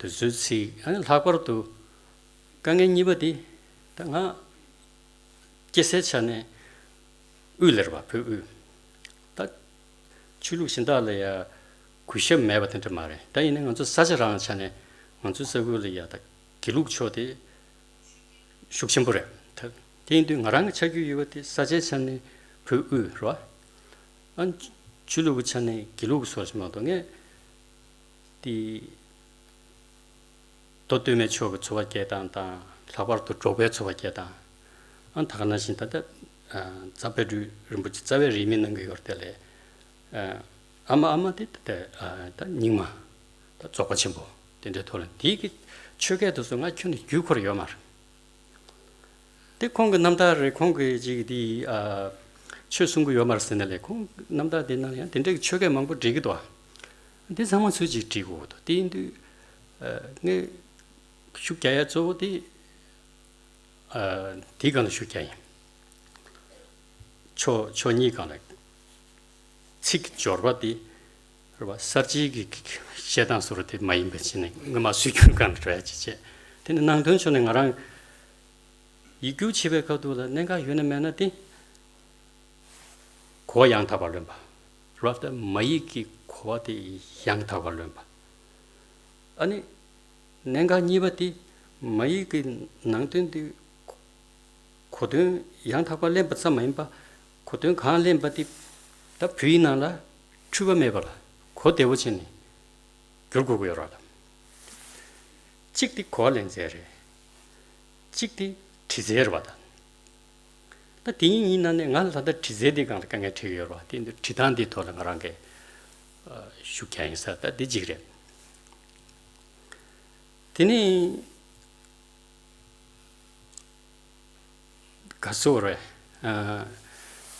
དེ་ཚོའི་ཚིག་ཨ་ནི་ལྷག་པར་དུ་དཀའ་ངལ་གཉིས་པ་དེ་ད་ང་སྐྱེས་སའི་ཆ་ནས་དབུས་ལ་རེད་པ། བོད་དབུས། ད་ཆོས་ལུགས་གཞན་དག་ལ་ཡ་གུས་ཞབས་མེད་པ་དེ་འདྲ་མ་རེད། ད་ཡིན་ནའི་ང་ཚོ་ས་ཆ་རང་ཆ་ནས་ང་ཚོའི་ས་ཁུལ་ལ་ཡ་ད་དགེ་ལུགས་ཕྱོགས་དེ་ཤུགས་ཆེན་པོ་རེད། ད་དེ་ཡིན་དུས་ང་རང་གི་ཆ་རྒྱུས་ཡོད་པ་དེ་ས་ཆའི་ཆ་ནས་བོད་དབུས་རེད་པ། ཨ་ཆོས་ལུགས་ཀྱི་ཆ་ནས་དགེ་ལུགས་ཀྱི་ཚོགས་ཞིག་མ་གཏོགས་ངས་དེ། མདོ་སྟོད་སྨད་ཕྱོགས་ཀྱི་ཚོ་པ་སྐྱེལ་སྟངས་དང་། ལྷག་པར་དུ་འབྲོག་པའི་ཚོ་པ་སྐྱེལ་སྟངས། ཨ་ད་ག་ནང་བཞིན་ད་ལྟ་ཨ་རྫ་དཔལ་སྤྲུལ་རིན་པོ་ཆེ་རྩ་བའི་རིས་མེད་གནང་གི་ཡོད་རེད་དེ་ལས། ཨ་མ་ཨ་མ་དེ་ད་ལྟ་ཨ་ད་རྙིང་མ་ད་རྫོགས་པ་ཆེན་པོ་དེ་འདྲའི་ཐོག་ལ་དེའི་གི་ཆོས་སྐད་དེ་ཚོ་ང་ཁྱོན་ནས་བརྒྱུད་ཁོ་ར་ཡོད་མ་རེད། དེ་ཁོང་གི་རྣམ་ཐར་རེད། ཁོང་གི་ཅིག་དེ་ཨ་ཆོས་གསུང་གི་ཡོད་མ་རེད་ཟེར་ནས་ལས། ཁོང་རྣམ་ཐར་དེ་ནང་ཡང་དེ་འདྲའི་ཆོས་སྐད་མང་པོ་འབྲི་གི་འདུག་དེ་ཚང་མ་ཚུར་ཅིག་བྲིས་དགོས་འདུག་དེ་ཡིན་དུས་ཨ་ངས་ཤུགས་རྒྱག་ཡ་གཙོ་བོ་དེ་ཨ་དེའི་སྒང་ལ་ཤུགས་རྒྱག་ཡིན། ཕྱོགས་ཕྱོགས་གཉིས་སྒང་ལ། ཚིག་སྦྱོར་བ་དེ་རེད་པ། གསར་བརྗེའི་གི་གི་གི་བཤད་སྟངས་བཟོ་འདྲ་དེ་མ་ཡིན་པ་བྱས་ནས་སྔོན་མ་སྲོལ་རྒྱུན་སྒང་ལ་འགྲོ་ཡ་ཅིག་བྱས། དེ་ནི་ནང་དོན་ཕྱོགས་ནས་ང་རང་ཡིག་སྒྱུར་བྱེད་པའི་སྐབས་དུ་ལ་གནད་འགག་ཡོད་ན་མེད་ན་དེ་གོ་བ་ཡང་དག་པར་ལོན་པ་རེད་པ། མ་ཡིག་གི་གོ་བ་དེ་ཡང་དག་པར་ལོན་པ། ཨ་ནི་གནད་འགག་གཉིས་པ་དེ་མ་ཡིག་གི་ནང་དོན་དེ་གོ་དོན་ཡང་དག་པ་ལེན་པ་ཙམ་མ་ཡིན་པ། གོ་དོན་གང་ལེན་པ་དེ་ད་བོད་ཡིག་ནང་ལ་འཁྲུལ་པ་མེད་པ་ལ་གོ་བདེ་བོ་བྱས་ནས་བསྒྱུར་དགོས་ཀྱི་ཡོད་རེད་པ། གཅིག་དེ་གོ་བ་ལེན་ཚད་རེད། གཅིག་དེ་བྲི་ཚད་རེད་པ་ད། ད་དེ་གཉིས་གཉིས་ནང་ནས་ང་ལ་ད་ལྟ་བྲི་ཚད་དེ་སྒང་ལ་དཀའ་ངལ་འཕྲད་ཀྱི་ཡོད་རེད་པ། དེ་འདི་བྲི་སྟངས་དེའི་ཐོག་ལ་ང་རང་གིས་ཨ་ཤུགས་རྒྱག་ཡིན་ས་ད་འདི་གཅིག་རེད། དེ་ནས་ག་ཟེར་རེད། ཨ་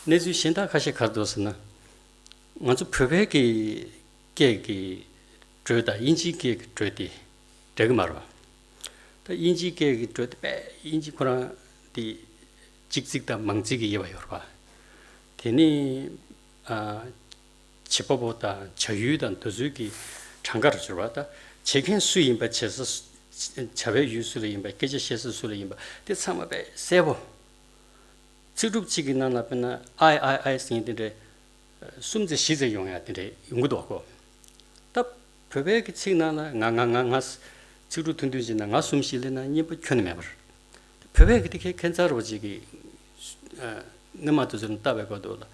གནས་ཚུལ་གཞན་དག་ཁ་ཤས་ག་རེ་འདུག་ཟེར་ན། ང་ཚོ་བོད་པའི་གི་སྐད་ཀྱི་འགྲོས་དང་དབྱིན་ཇིའི་སྐད་ཀྱི་འགྲོས་དེ་འདྲ་གི་མ་རེད་པ། ད་དབྱིན་ཇིའི་སྐད་ཀྱི་འགྲོས་དེ་དཔེ་དབྱིན་ཇི་ཁོ་རང་དེ་གཅིག་ཚིག་དང་མང་ཚིག་གི་དབྱེ་བ་ཡོད་རེད་པ། དེ་ནི་ཨ་བྱེད་པ་པོ་དང་བྱ་ཡུལ་དང་འདི་ཚོའི་གི་གྲངས་ཀར་གྱུར་པ། ད་བྱེད་མཁན་སུ་ཡིན་པ། བྱེད་ས་སུ། བྱ་བའི་ཡུལ་སུ་ལ་ཡིན་པ། སྐད་ཆ་བཤད་ས་སུ་ལ་ཡིན་པ། དེ་ཚང་མ་དཔེ་གསལ་པོ། ཚིག་གྲུབ་གཅིག་གི་ནང་ལ་དཔེར་ན་ཨའི་ཨའི་ཨའི་ཟེར་མཁན་དེ་འདྲའི་གསུམ་ཙམ་བཞི་ཙམ་ཡོང་ཡ་དེ་འདྲ་ཡོང་གི་འདུག་གོ། ད་བོད་པའི་གི་ཚིག་ནང་ལ་ང་ང་ང་ང་ཚིག་གྲུབ་ཐུང་ཐུང་ཅིག་ན་ང་གསུམ་བཞི་ལེན་ན་སྙན་པོ་ཁྱོན་ནས་མེད་པར། བོད་པའི་གི་དེ་ཁྱད་ཁྱད་མཚར་བོ་ཅིག་གི་ཨ་སྔོན་མ་དེ་ཚོ་ལ་ལྟ་བའི་སྐབས་དུ་ལ།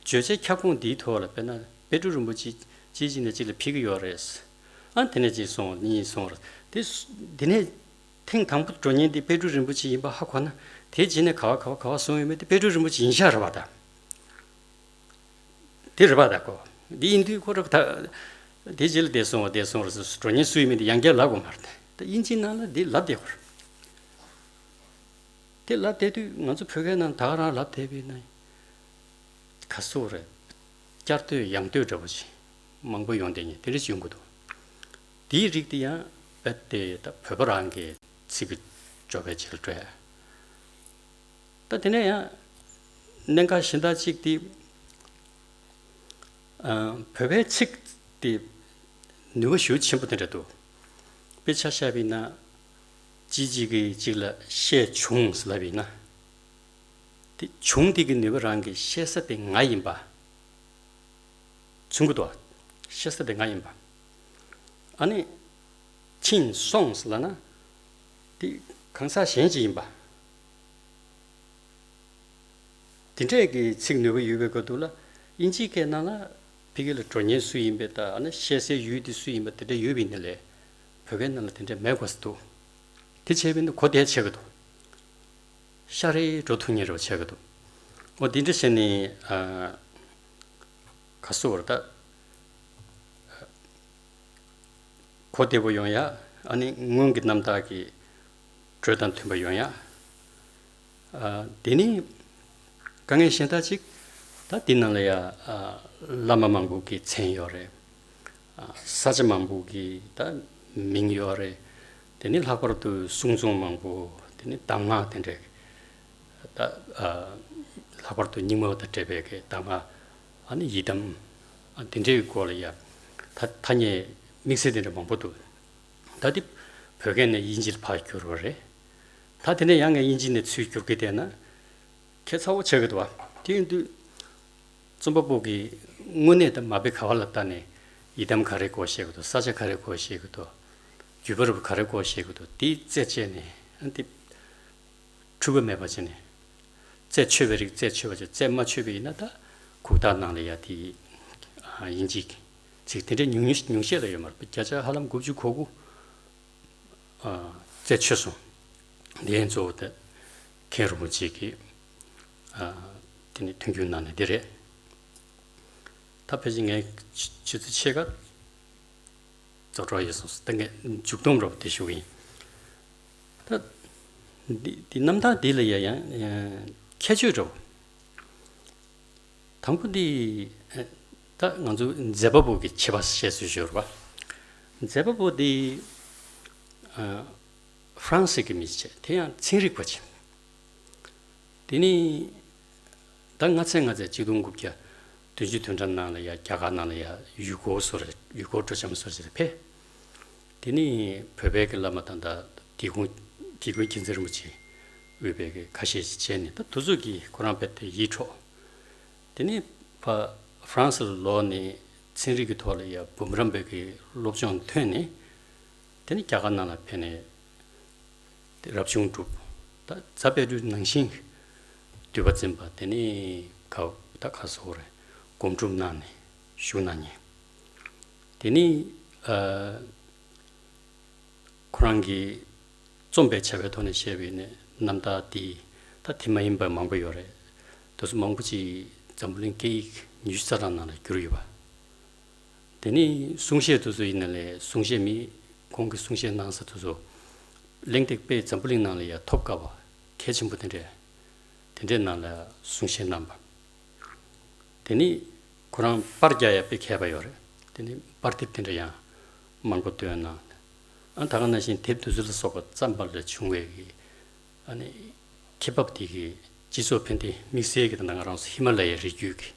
བརྗོད་བྱའི་ཁྱབ་ཁོངས་འདིའི་ཐོག་ལ་དཔེར་ན་དཔལ་སྤྲུལ་རིན་པོ་ཆེ་གཅིག་གཅིག་ནས་གཅིག་ལ་ཕེབས་ཀྱི་ཡོད་རེད། ཨ་དེ་ནས་གཅིག་སོང་། གཉིས་སོང་རེད། དེ་དེ་ནས། ཐེངས་དང་པོ་འགྲོ་མཁན་དེ་དཔལ་སྤྲུལ་རིན་པོ་ཆེ་ཡིན་པ་ཧ་གོ་ན། དེའི་རྗེས་ནས་ག་བ་ག་བ་ག་བ་སོང་ཡོད་མེད་དེ་དཔལ་སྤྲུལ་རིན་པོ་ཆེ་ཡིན་ཤག་རེད་པ་ད། དེ་རེད་པ་ད་གོ། འདི་ཡིན་དུས་ཁོ་རང་ད། དེ་རྗེས་ལ་བསྡད་སོང་བ་བསྡད་སོང་རེད་ཟེར། འགྲོ་མཁན་སུ་ཡིན་མིན་དེ་ཡང་བསྐྱར་ལབ་དགོས་མ་རེད་ད། དབྱིན་ཇིའི་ནང་ལ་འདི་ལབ་བསྡད་ཡོད་རེད། དེ་ལབ་བསྡད་དུས་ང་ཚོ་བོད་སྐད་ནང་ད་ག་རང་ལབ་བསྡད་པའི་ནང་། ག་ཟེར་རེད། བསྐྱར་ཟློས་ཡང་ཟློས་འདྲ་པོ་ཅིག་མང་པོ་ཡོང་བསྡད་མཁན་དེ་འདྲ་ཅིག་ཡོང་གི་འདུག་དེའི་རིགས་དེ་ཡང་རྦད་དེ་ད་བོད་པ་རང་གི་ཚིག་གི་སྦྱོར་བའི་ཆེད་ལ་སྤྲད། ད་དེ་ནས་ཡང་གནད་འགག་གཞན་དག་ཅིག་དེ། ཨ་བོད་པའི་ཚིག་དེ་ནུས་པ་ཞེ་པོ་ཆེན་པོ་དེ་འདྲ་འདུག་དཔེར་ཆ་བཞག་པ་ཡིན་ན། གཅིག་གཅིག་གིས་གཅིག་ལ་བཤད་བྱུང་ཟེར་ལབ་པ་ཡིན་ན། དེ་བྱུང་དེ་གི་ནུས་པ་རང་གི་བཤད་ས་དེ་ང་ཡིན་པ། མཚོན་གྱི་འདུག་བཤད་ས་དེ་ང་ཡིན་པ། ཨ་ནི། ཕྱིན་སོང་ཟེར་ལབ་ན། དེ་གང་ཟག་གཞན་ཅིག་ཡིན་པ། དེ་འདྲས་ཀྱི་ཚིག་ནུས་པ་ཡོད་པའི་སྐབས་དུ་ལ། དབྱིན་ཇིའི་སྐད་ནང་ལ་ཕ་གི་ལ་འགྲོ་མཁན་སུ་ཡིན་པའི་ད་ཨ་ནི་བཤད་སའི་ཡུལ་དེ་སུ་ཡིན་པ་དེ་འདྲ་ཡོད་པ་ཡིན་ན་ལས། བོད་སྐད་ནང་ལ་དེ་འདྲས་མེད་དགོས་ས་འདུག་དེ་བྱས་པས་ན་གོ་བདེ་ཆེ་གི་འདུག་ཤ་རེ་འགྲོ་ཐུབ་མཁན་རེ་བ་ཆགས་ཀྱི་འདུག་འོ་འདི་འདྲ་བྱས་ནས་ཨ་ག་ཟེར་བར་ད་གོ་བདེ་པོ་ཡོང་ཡ། ཨ་ནི་སྔོན་གྱི་རྣམ་ཐར་གྱི་འགྲོས་དང་མཐུན་པ་ཡོང་ཡ། ཨ་དེ་ནི་དཀའ་ངལ་གཞན་དག་ཅིག་ད་འདི་ནང་ལ་ཡ་ཨ་བླ་མ་མང་པོ་གི་མཚན་ཡོད་རེད། ཨ་ས་ཆ་མང་པོ་གི་ད་མིང་ཡོད་རེད། དེ་ནི་ལྷག་པར་དུ་གསུང་རྩོམ་མང་པོ། དེ་ནི་གདམས་ངག་དེ་འདྲས། ད་ཨ་ལྷག་པར་དུ་རྙིང་མ་དང་འབྲེལ་བའི་གི་གདམས་ངག་ཨ་ནི་ཡི་དམ། ཨ་དེ་འདྲའི་སྐོར་ལ་ཡ་ཐ་ཐ་སྙད་དམིགས་བསལ་དེ་འདྲ་མང་པོ་འདུག་ད་དེ་བོད་སྐད་ནས་དབྱིན་ཇི་ལ་ཕར་བསྒྱུར་བ་རེད། ད་དེ་ནས་ཡང་ངས་དབྱིན་ཇི་ནས་ཚུར་བསྒྱུར་གི་བསྡད་ན། ཁྱད་མཚར་པོ་ཆགས་ཀྱི་འདུག་བ། དེ་ཡིན་དུས། རྩོམ་པ་པོ་གིས་དངོས་གནས་དང་མ་དཔེ་ག་བ་ལ་ལྟ་ནས་ཡི་དམ་ག་རེ་སྐོར་བཤད་ཀྱི་འདུག་ས་ཆ་ག་རེ་སྐོར་བཤད་ཀྱི་འདུག་བརྒྱུད་པ་རིག་པ་ག་རེ་སྐོར་བཤད་ཀྱི་འདུག་དེའི་རྩད་བཅད་ནས་ཨ་དེ་འཁྲུལ་པ་མེད་པ་བྱས་ནས། རྩད་ཆོད་པའི་རིགས་རྩད་ཆོད་པ་བྱས། རྩད་མ་ཆོད་པ་ཡིན་ན་ད་གུག་རྟགས་ནང་ལ་ཡ་དེ་དབྱིན་ཇིའི་ཚིག་དེ་འདྲའི་ཉུང་ཉུང་ཉུང་ཤས་ལ་ཡོད་མ་རེད། བརྒྱ་ཆ་ཧ་ལམ་དགུ་བཅུ་གོ་དགུ། ཨ་རྩད་ཆོད་སོང་། འདི་ཡན་གཙོ་བོ་དེ་མཁན་རིན་པོ་ཆེ་གིས་ཨ་དེ་ནི་མཐུན་འགྱུར་གནང་ནས་འདི་རེད། ད་ཕལ་ཆེར་ངས་ཆུ་ཆུ་ཚོད་ཕྱེད་ཀ་རྫོགས་གྲབས་ཡོད་སོང་། ད་ངས་མཇུག་སྡོམ་རོབ་དེ་ཞུ་གི་ཡིན། ད་ འདི་འདི་རྣམ་ཐར་འདི་ལ་ཡ་ཡང་ཁྱད་ཆོས་འདྲ་བོ། དང་པོ་འདི་ད་ང་ཚོ་མཛད་པ་པོ་གི་ཁྱད་པར་བཤད་སྲོལ་ཞིག་ཡོད་རེད་པ། མཛད་པ་པོ་འདི་ཧྥ་རན་སི་གི་མི་ཅིག་བྱས། དེ་ཡང་ཚན་རིག་པ་ཅིག་དེ་ནི་ད་སྔ་ཚེ་སྔ་ཚེ་གཅིག་སྟོང་དགུ་བརྒྱ་བདུན་ཅུ་དོན་གྲངས་ནང་ལ་ཡ་རྒྱ་གར་ནང་ལ་ཡ་ཡུལ་སྐོར་སོགས་ཡུལ་སྐོར་སྤྲོ་འཆམ་སོགས་ཞིག་ལ་ཕེབས། དེ་ནི་བོད་པའི་གི་བླ་མ་དང་ད་དིལ་མགོ་དིལ་མགོ་མཁྱེན་བརྩེ་རིན་པོ་ཆེ་དབུས་པའི་གི་ཁ་ཤས་ཤིག་བྱས་ནས། ད་དེ་ཚོ་གིས་ཁོ་རང་དཔེ་དེ་ཡིད་འཕྲོག་དེ་ནི་ཕ་ཧྥ་རན་སི་ལ་ལོག་ནས་ཚན་རིག་གི་ཐོག་ལ་ཡ་འབུམ་རམས་པའི་གི་སློབ་སྦྱོང་ཐོན་ནས། དེ་ནི་རྒྱ་གར་ནང་ལ་ཕེབས་ནས་དེ་རབ་བྱུང་གྲུབ། ད་རྫ་དཔལ་སྤྲུལ་ནང་བཞིན་འདུས་པ་འཛིན་པ། དེ་ནི་ག་ད་ག་ཟེར་དགོས་རེད། སྒོམ་སྒྲུབ་གནང་ནས་བཞུགས་གནང་མཁན། དེ་ནི་ཨ་ཁོ་རང་གིས་རྩོམ་པའི་བྱ་བའི་ཐོག་ནས་བཤད་པ་ཡིན་ན་རྣམ་ཐར་འདི་ད་དེ་མ་ཡིན་པ་མང་པོ་ཡོད་རེད། དེ་ཚོ་མང་པོ་ཅིག་འཛམ་བུ་གླིང་སྐད་ཡིག་ཉི་ཤུ་རྩ་གྲངས་ནང་ལ་བསྒྱུར་ཡོད་པ། དེ་ནི་གསུང་བཤད་དེ་ཚོ་ཡིན་ན་ལས། གསུང་བཤད་མི་ཁོང་གི་གསུང་བཤད་གནང་ས་དེ་ཚོ་གླེང་སྟེགས་དཔེ་འཛམ་བུ་གླིང་ནང་ལ་ཡ་ཐོབ་དཀའ་བ་གལ་ཆེན་པོ་དེ་འདྲས། དེ་འདྲས་ནང་ལ་གསུང་བཤད་གནང་པ། དེ་ནི་ཁོ་རང་པར་རྒྱག་ཡ་དཔེ་མཁས་པ་ཡོད་རེད། དེ་ནི་པར་དེབ་དེ་འདྲ་ཡང་མང་པོ་བཏོན་གནང་། ཨ་ད་ག་ནང་བཞིན་དེབ་དེ་ཚོ་ལ་སོགས་པ་བརྩམས་པ་ལས་བྱུང་བའི་གི་ཨ་ནི་ཁེ་འབབ་དེ་གི་སྤྱི་ཚོགས་ཕན་བདེ་དམིགས་བསལ་གྱི་ད་ང་རང་ཚོ་ཧི་མ་ལ་ཡའི་རི་རྒྱུད་ཀྱི་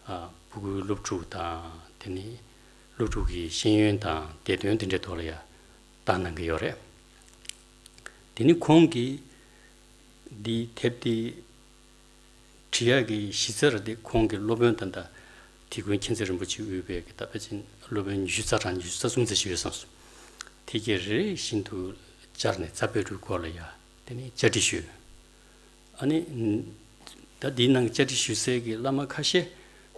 ཨ་ཕྲུ་གུའི་སློབ་ཕྲུག་དང་། དེ་ནི་སློབ་ཕྲུག་གི་ཤེས་ཡོན་དང་བདེ་དོན་དེ་འདྲའི་ཐོག་ལ་ཡ་བཏང་གནང་གི་ཡོད་རེད། དེ་ནི་ཁོང་གིས་འདི་དེབ་དེ་བྲིས་ཡག་གི་གཞི་རྩ་ར་དེ་ཁོང་གི་སློབ་དཔོན་ད་ལྟ་དིལ་མགོ་མཁྱེན་བརྩེ་རིན་པོ་ཆེ་དབུས་པའི་གི་ད་ཕལ་ཆེར་སློབ་དཔོན་ཉི་ཤུ་རྩ་གྲངས་ཉི་ཤུ་རྩ་གསུམ་ཙམ་ཞིག་ཡོད་བསམ་སོང་། དེ་གས་རེ་རེ་བཞིན་དུ་བཅར་ནས་རྫ་དཔལ་སྤྲུལ་སྐོར་ལ་ཡ་དེ་ནི་བཅར་འདྲི་ཞུས། ཨ་ནི་ད་འདིའི་ནང་བཅར་འདྲི་ཞུ་སའི་གི་བླ་མ་ཁ་ཤས་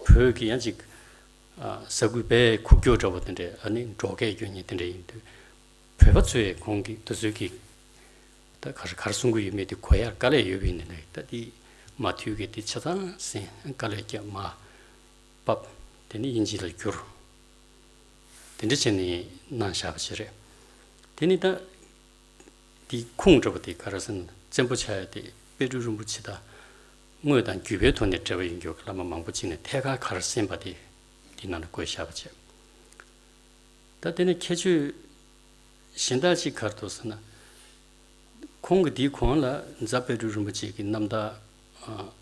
བོད་ཀྱི་ཡང་ཅིག་ཨ་ས་ཁུལ་དཔེ་ཁུག་ཀྱོག་འདྲ་བོ་དེ་འདྲས། ཨ་ནི་འབྲོག་སྐད་སྐྱོན་མཁན་དེ་འདྲས་ཡིན་དུས། བོད་པ་ཚོས་ཁོང་གི་དེ་ཚོའི་གི་ད་ག་རེ་ག་རེ་གསུང་གི་ཡོད་མེད་དེ་གོ་ཡག་དཀའ་ལས་ཡོད་པ་ཡིན་ནའི། ད་དེ་མ་ཐུལ་གི་དེ་ཆ་ཚང་གསན། དཀའ་ལས་རྒྱབ། མར་ཕབ། དེ་ནི་དབྱིན་ཇི་ལ་བསྒྱུར། དེ་འདྲ་བྱས་ནས་གནང་བཞག་པ་ཞིག་རེད། དེ་ནི་ད་དེ་ཁུངས་འདྲ་བོ་དེ་ག་རེ་ཟེར་ན། བཙན་པོ་ཆགས་ཡ་དེ་དཔལ་སྤྲུལ་རིན་པོ་ཆེ་དང་དངོས་དང་བརྒྱུད་པའི་ཐོག་ནས་འབྲེལ་བ་ཡོད་མཁན་གྱི་བླ་མ་མང་པོ་ཅིག་ནས་ཐད་ཀར་ག་རེ་གསན་པ་དེ་དེ་ནང་ལ་བཀོད་བཞག་པ་བྱས། ད་དེ་ནས་ཁྱད་ཆོས་གཞན་དག་ཅིག་ག་རེ་འདུག་ཟེར་ན། ཁོང་གི་དེའི་གོང་ལ་རྫ་དཔལ་སྤྲུལ་རིན་པོ་ཆེ་གི་རྣམ་ཐར་ཨ་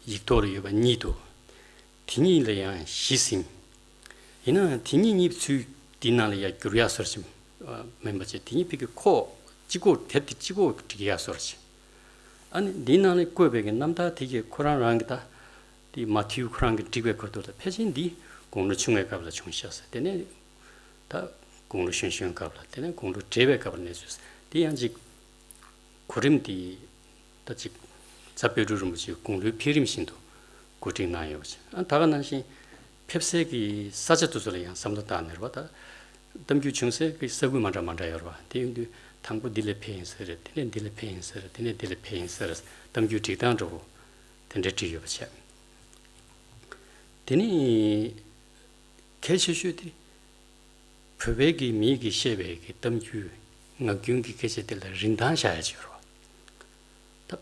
ཡིག་ཐོག་ལ་ཡོད་པ་གཉིས་འདུག་དེ་གཉིས་ལ་ཡང་གཞི་ཟིན། ཡིན་ནའང་དེ་གཉིས་གཉིས་ཚུར་དེའི་ནང་ལ་ཡང་བསྒྱུར་ཡག་བཟོ་འདྲ་ཅིག་ཨ་མིན་པ་བྱས། དེ་གཉིས་ཕ་གི་ཁོག་གཅིག་པོ། དེབ་དེ་གཅིག་པོ་སྒྲིག་ཡག་བཟོ་འདྲ་ཅིག་ཨ་ནི་འདིའི་ནང་ལ་བཀོད་པའི་གི་རྣམ་ཐར་དེ་གས་ཁོ་རང་རང་གི་ད་དེ་མ་ཐུལ་ཁོ་རང་གིས་བསྒྲིགས་པའི་ཁ་ཐུག་ལ། ཕལ་ཆེར་འདི་དགུང་ལོ་ཆུང་བའི་སྐབས་ལ་བྱུང་ཤག་ཟེར། དེ་ནས་ད་དགུང་ལོ་གཞོན་གཞོན་སྐབས་ལ། དེ་ནས་དགུང་ལོ་བགྲེས་པའི་སྐབས་ལ་གནས་ཚུལ་ཟེར། དེ་ཡང་ཅིག་གོ་རིམ་དེ་ད་ཅིག་རྫ་དཔལ་སྤྲུལ་རིན་པོ་ཆེའི་དགུང་ལོའི་འཕེལ་རིམ་བཞིན་དུ་གོ་སྒྲིག་གནང་ཡོད་པ་བྱས། ཨ་ད་ག་ནང་བཞིན་ཕེབས་སའི་གི་ས་ཆ་དེ་ཚོ་ལ་ཡང་བསམ་བློ་བཏང་ནས་རེད་པ། ད་གཏམ་རྒྱུད་བྱུང་སའི་གི་ས་ཁུལ་མ་འདྲ་མ་འདྲ་ཡོད་རེད་པ། དེ་ཡིན་དུས་དང་པོ་འདི་ལ་ཕེབས་ཡིན་ས་རེད། དེ་ནས་འདི་ལ་ཕེབས་ཡིན་ས་རེད། དེ་ནས་འདི་ལ་ཕེབས་ཡིན་ས་རེད། གཏམ་རྒྱུད་སྒྲིག་སྟངས་འདྲ་བོ་དེ་འདྲ་བྲིས་ཡོད་པ་བྱས། དེ་ནས་གལ་ཆེ་ཤོས་དེ། བོད་པའི་གི་མིས་གི་བཤད་པའི་གི་གཏམ་རྒྱུད་ངག་རྒྱུན་གྱི་སྐད་ཆ་དེ་ལ་རིན་ཐང་བཞག་ཡ་ཅིག་ཡོད་རེད་པ།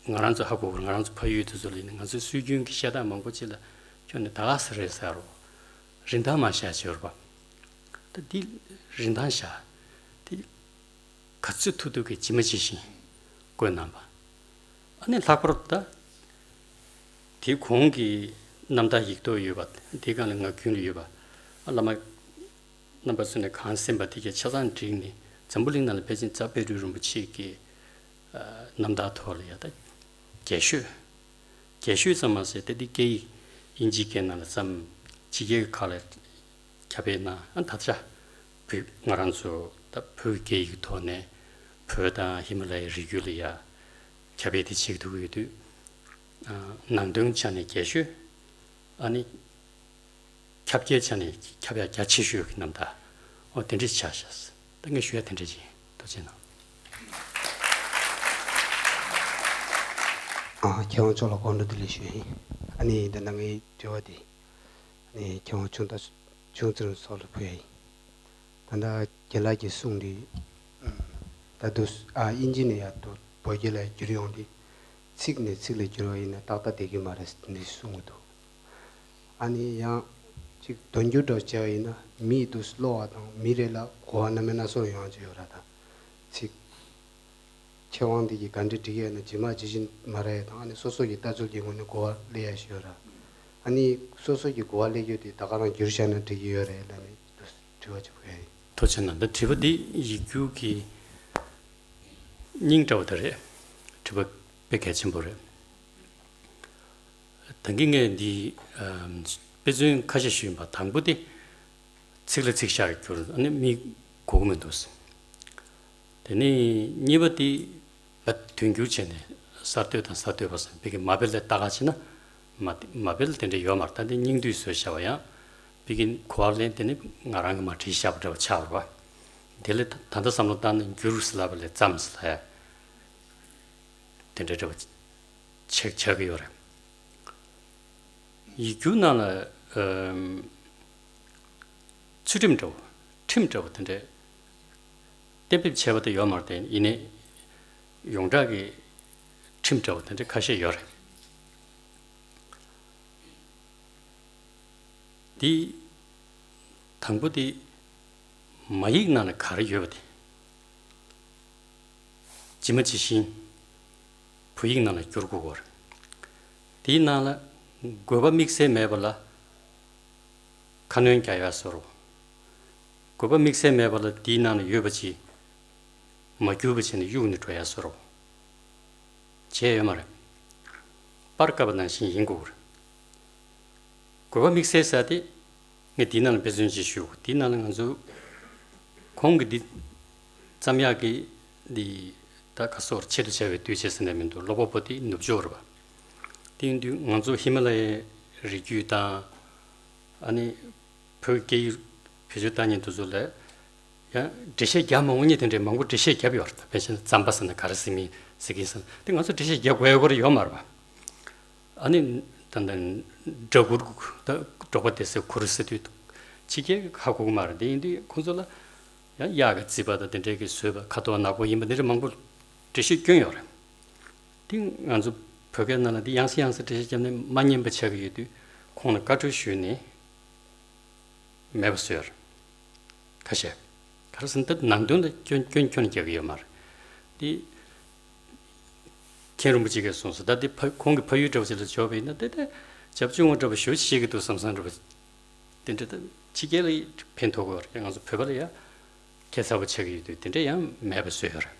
ད་ང་རང་ཚོ་ཧ་གོ་གི་རེད། ང་རང་ཚོ་ཕ་ཡུལ་དེ་ཚོ་ལ་ཡིན་ན། ང་ཚོའི་སྲོལ་རྒྱུན་གྱི་བཤད་སྟངས་མང་པོ་ཅིག་ལ་ཁྱོན་ནས་ད་ག་ཟེ་རེད་ཟེར་རོ། རིན་ཐང་མ་བཞག་ཅིག་ཡོད་རེད་པ། ད་འདི་རིན་ཐང་བཞག་དེ་ག་ཚོད་ཐུབ་ཐུབ་ཀྱིས་ཇི་མ་ཇི་བཞིན་བཀོད་གནང་པ། ཨ་ནི་ལྷག་པར་དུ་ད་དེའི་གོང་གི་རྣམ་ཐར་ཡིག་ཐོག་ཡོད་པ། དེའི་སྒང་ལ་ངག་རྒྱུན་ལ་ཡོད་པ། ཨ་བླ་མ་རྣམ་པ་ཚོ་ནས་གང་གསན་པ་དེ་གས་ཆ་ཚང་བསྒྲིགས་ནས། འཛམ་བུ་གླིང་ནང་ལ་ཕལ་ཆེར་རྫ་དཔལ་སྤྲུལ་རིན་པོ་ཆེ་གི་ཨ་རྣམ་ཐར་ཐོག་ལ་ཡ་ད་རྒྱས་ཤོས། རྒྱས་ཤོས་ཙམ་མ་ཟད། ད་འདི་སྐད་ཡིག་དབྱིན་ཇིའི་སྐད་ནང་ལ་བརྩམས། ཕྱི་རྒྱལ་ཁག་ལ་ཁྱབ་སྤེལ་གནང་། ཨ་ད་ཆ་བོད་ང་རང་ཚོ་ད་བོད་སྐད་ཡིག་ཐོག་ནས་བོད་དང་ཧི་མ་ལ་ཡའི་རི་རྒྱུད་ལ་ཡ་ཁྱབ་སྤེལ་དེ་བྱེད་ཐུབ་ཀྱི་ཡོད་དུས། ཨ་ནང་དོན་ཆ་ནས་རྒྱས་ཤོས། ཨ་ནི་ཁྱབ་རྒྱའི་ཆ་ནས་ཁྱབ་ཡག་རྒྱ་ཆེ་ཤོས་ཀྱི་རྣམ་ཐར། འོ་དེ་འདྲ་ཆགས་ཤག་ད་ངས་ཞུ་ཡ་དེ་འདྲ་ཅིག་ཡིན། ཐུགས་རྗེ་གནང་། ཨ་མཁས་དབང་མཆོག་ལ་སྐུ་ཁམས་བདེ་ལེགས་ཞུ་ཡ་ཡིན། ཨ་ནི་འདི་ནང་གི་དྲི་བ་དེ་ཨ་ནི་མཁས་དབང་ཆུང་ད་ཆུང་ཙེ་རིང་སོགས་ལ་ཕུལ་ཡ་ཡིན། ད་ལྟ་རྒན་ལགས་ཀྱི་གསུང་འདི་ད་ ད་དུང་ཨ་དབྱིན་ཇི་ནས་ཡར་དུ་བོད་སྐད་ལ་བསྒྱུར་ཡོང་དུས། ཚིག་ནས་ཚིག་ལ་བསྒྱུར་བ་ཡིན་ན་ཏག་ཏག་བསྡད་ཀྱི་མ་རེད་འདི་གསུང་གི་འདུག་ཨ་ནི་ཡང་ཅིག་དོན་འགྱུར་འདྲ་བྱས་པ་ཡིན་ན། མིའི་དུས་སུ་གློ་བ་དང་མི་རེ་ལ་གོ་བ་སྣ་མིན་སྣ་ཚོགས་ཡོང་ཡ་ཅིག་ཡོད་ར། ད་ཚིག་མཁས་དབང་འདི་གིས་ག་འདྲ་འབྲི་གི་ཡོད་ན་ཇི་མ་ཇི་བཞིན་མ་རེད་དང་། ཨ་ནི་སོ་སོ་གི་ལྟ་ཚུལ་གྱི་ངོས་ནས་གོ་བ་སླེབས་ཡ་ཞིག་ཡོད་ར། ཨ་ནི་སོ་སོ་གི་གོ་བ་སླེབས་རྒྱུ་དེ་ད་ག་རང་བསྒྱུར་བཞག་ན་འགྲིག་གི་ཡོད་རེད་ལབ་ནས་དྲི་བ་ཅིག་ཕུལ་ཡ་ཡིན། ཐུགས་རྗེ་གནང་། ད་དྲི་བ་འདི་ཡིག་སྒྱུར་གྱི་སྙིང་འདྲ་བོ་དེ་རེད། དྲི་བ་དཔེ་གལ་ཆེན་པོ་རེད། ད་གིན་ངས་འདི་ཨམ་དཔེ་མཚོན་ཁ་ཤས་ཞུས་ཡིན་པ། དང་པོ་དེ་ཚིག་ལ་ཚིག་ཤག་བསྒྱུར། ཨ་ནི་མི་གོ་གི་མི་འདུག་དེ་ནས་གཉིས་པ་དེ་བ་དོན་འགྱུར་བྱས་ནས་གསར་གཏོད་དང་གསར་གཏོད་པ་ཟེར་བའི་གི་མ་དཔེ་ལ་ལྟ་ག་བྱས་ན་མ་མ་དཔེ་ལ་དེ་འདྲ་ཡོད་མ་རེད། ད་འདི་སྙིང་བསྡུས་བཟོས་བཞག་པ་ཡང་བའི་གི་གོ་བ་ལེན། དེ་ནི་ང་རང་གིས་མར་བྲིས་བཞག་པ་འདྲ་བོ་ཆགས་པ་རེད་པ། དེ་ལ་ད་ད་ལྟ་བསམ་བློ་བཏང་ན་འགྱུར་ཟེར་ལབ་པ་ལས་ཙམ་ཟེར་ལབ་ཡ་དེ་འདྲ་འདྲ་བོ་ཆགས་ཆགས་ཀྱི་ཡོད་རེད། ཡིག་སྒྱུར་ནང་ལ་ཨམ་ཚུལ་ཁྲིམས་འདྲ་བོ། ཁྲིམས་འདྲ་བོ་དེ་འདྲས་གཏན་འབེབས་བྱས་པ་དེ་ཡོད་མ་རེད། དེ་ཡིན་ནའི་ཡོངས་གྲགས་ཀྱི་ཁྲིམས་འདྲ་བོ་དེ་འདྲས་ཁ་ཤས་ཡོད་རེད། དེ་དང་པོ་དེ་མ་ཡིག་ནང་ལ་ག་རེ་ཡོད་པ་དེ། ཇི་མ་ཇི་བཞིན་བོད་ཡིག་ནང་ལ་བསྒྱུར་དགོས་ཀྱི་ཡོད་རེད། དེའི་ནང་ལ་དགོས་པ་དམིགས་བསལ་མེད་པ་ལ་ཁ་སྣོན་རྒྱག་ཡ་བཟོ་འདྲ་བོ། དགོས་པ་དམིགས་བསལ་མེད་པ་ལ་དེའི་ནང་ལ་ཡོད་པ་ཅིག་མ་བསྒྱུར་བ་བྱས་ནས་གཡུག་ནས་འགྲོ་ཡ་བཟོ་འདྲ་བོ་བྱས་ཡོད་མ་རེད། པར་བཀབ་པ་ནང་བཞིན་ཡིན་དགོས་ཀྱི་ཡོད་རེད། དགོས་པ་དམིགས་བསལ་ཟེར་དེ། ངས་འདི་ནང་ལ་དཔེ་མཚོན་ཅིག་ཞུ། འདི་ནང་ལ་ང་ཚོ་ཁོང་གིས་འདི་བརྩམས་ཡག་གི་འདི་ད་ག་སོར་ཆེད་དུ་བྱ་བའི་དུས་བྱེད་ཟེར་ནས་མི་འདུག་སློབ་པ་པོ་དེ་ནུབ་ཕྱོགས་རེད་པ། དེ་ཡིན་དུས་ང་ཚོ་ཧི་མ་ལ་ཡའི་རི་རྒྱུད་དང་། ཨ་ནི་བོད་སྐད་ཡིག་བེད་སྤྱོད་བཏང་མཁན་དེ་ཚོ་ལ་ཡང་འགྲེལ་བཤད་རྒྱག་མ་འོང་མཁན་དེ་འདྲའི་མང་པོ་འགྲེལ་བཤད་བརྒྱབ་ཡོད་རེད། ད་དཔེ་བྱས་ན་རྩམ་པ་ཟེར་ན་ག་རེ་ཟེར་མིན་ཟེར་གྱིན་ཟེར་ན། དེ་ང་ཚོ་འགྲེལ་བཤད་རྒྱག་དགོས་ཡ་ཁོ་རང་ཡོད་མ་རེད་པ། ཨ་ནི་ད་ལྟ་སྦྲ་གུར། ད་འབྲོག་པ་དེ་ཚོས་གུར་ཟེར་དུས་ཕྱི་རྒྱལ་གྱིས་ཧ་གོ་གི་མ་རེད། དེ་ཡིན་དུས་ཁོང་ཚོ་ལ་ཡང་གཡག་གི་རྩིད་པ་དང་དེ་འདྲའི་གི་བཟོས་པ་ཁ་དོག་ནག་པོ་ཡིན་པ་འདི་འདྲ་མང་པོ་འགྲེལ་བཤད་བསྐྱོན་ཡོད་རེད། དེ་ང་ཚོ་བོད་སྐད་ནང་ལ་འདི་ཡང་སེ་ཡང་སེ་འགྲེལ་བཤད་བརྒྱབ་ནས་མ་ཉན་པ་ཆགས་ཀྱི་ཡོད་དུས་ཁོང་ལ་བཀའ་འཁྲོལ་ཞུས་ནས། མེད་པ་བཟོས་ཡོད་རེད། ཁ་ཤས། ག་རེ་ཟེར་ན་ད་ནང་དོན་ལ་སྐྱོན་སྐྱོན་ཁྱོན་རྒྱག་གི་ཡོད་མ་རེད། དེ་མཁན་རིན་པོ་ཆེ་གིས་གསུངས་སོང་། ད་དེ་ཕ་ཁོང་གི་ཕ་ཡུལ་འདྲ་བོ་ཞིག་ལ་འབྱོར་བ་ཡིན་ན་དེ་དེ་རྒྱབ་ལྗོངས་འདྲ་བོ་ཞེ་པོ་ཤེས་ཀྱི་འདུག་བསམ་བསམ་འདྲ་བོ། དེ་འདྲ་ད་ཕྱི་རྒྱལ་ལ་ཕན་ཐོགས་ཀྱི་ཡོད་རེད། ང་ཚོ་བོད་པ་ལ་ཡ་ཁྱད་མཚར་པོ་ཆགས་ཀྱི་ཡོད་དུས་དེ་འདྲ་ཡང་མེད་པ་བཟོས་ཡོད་རེད།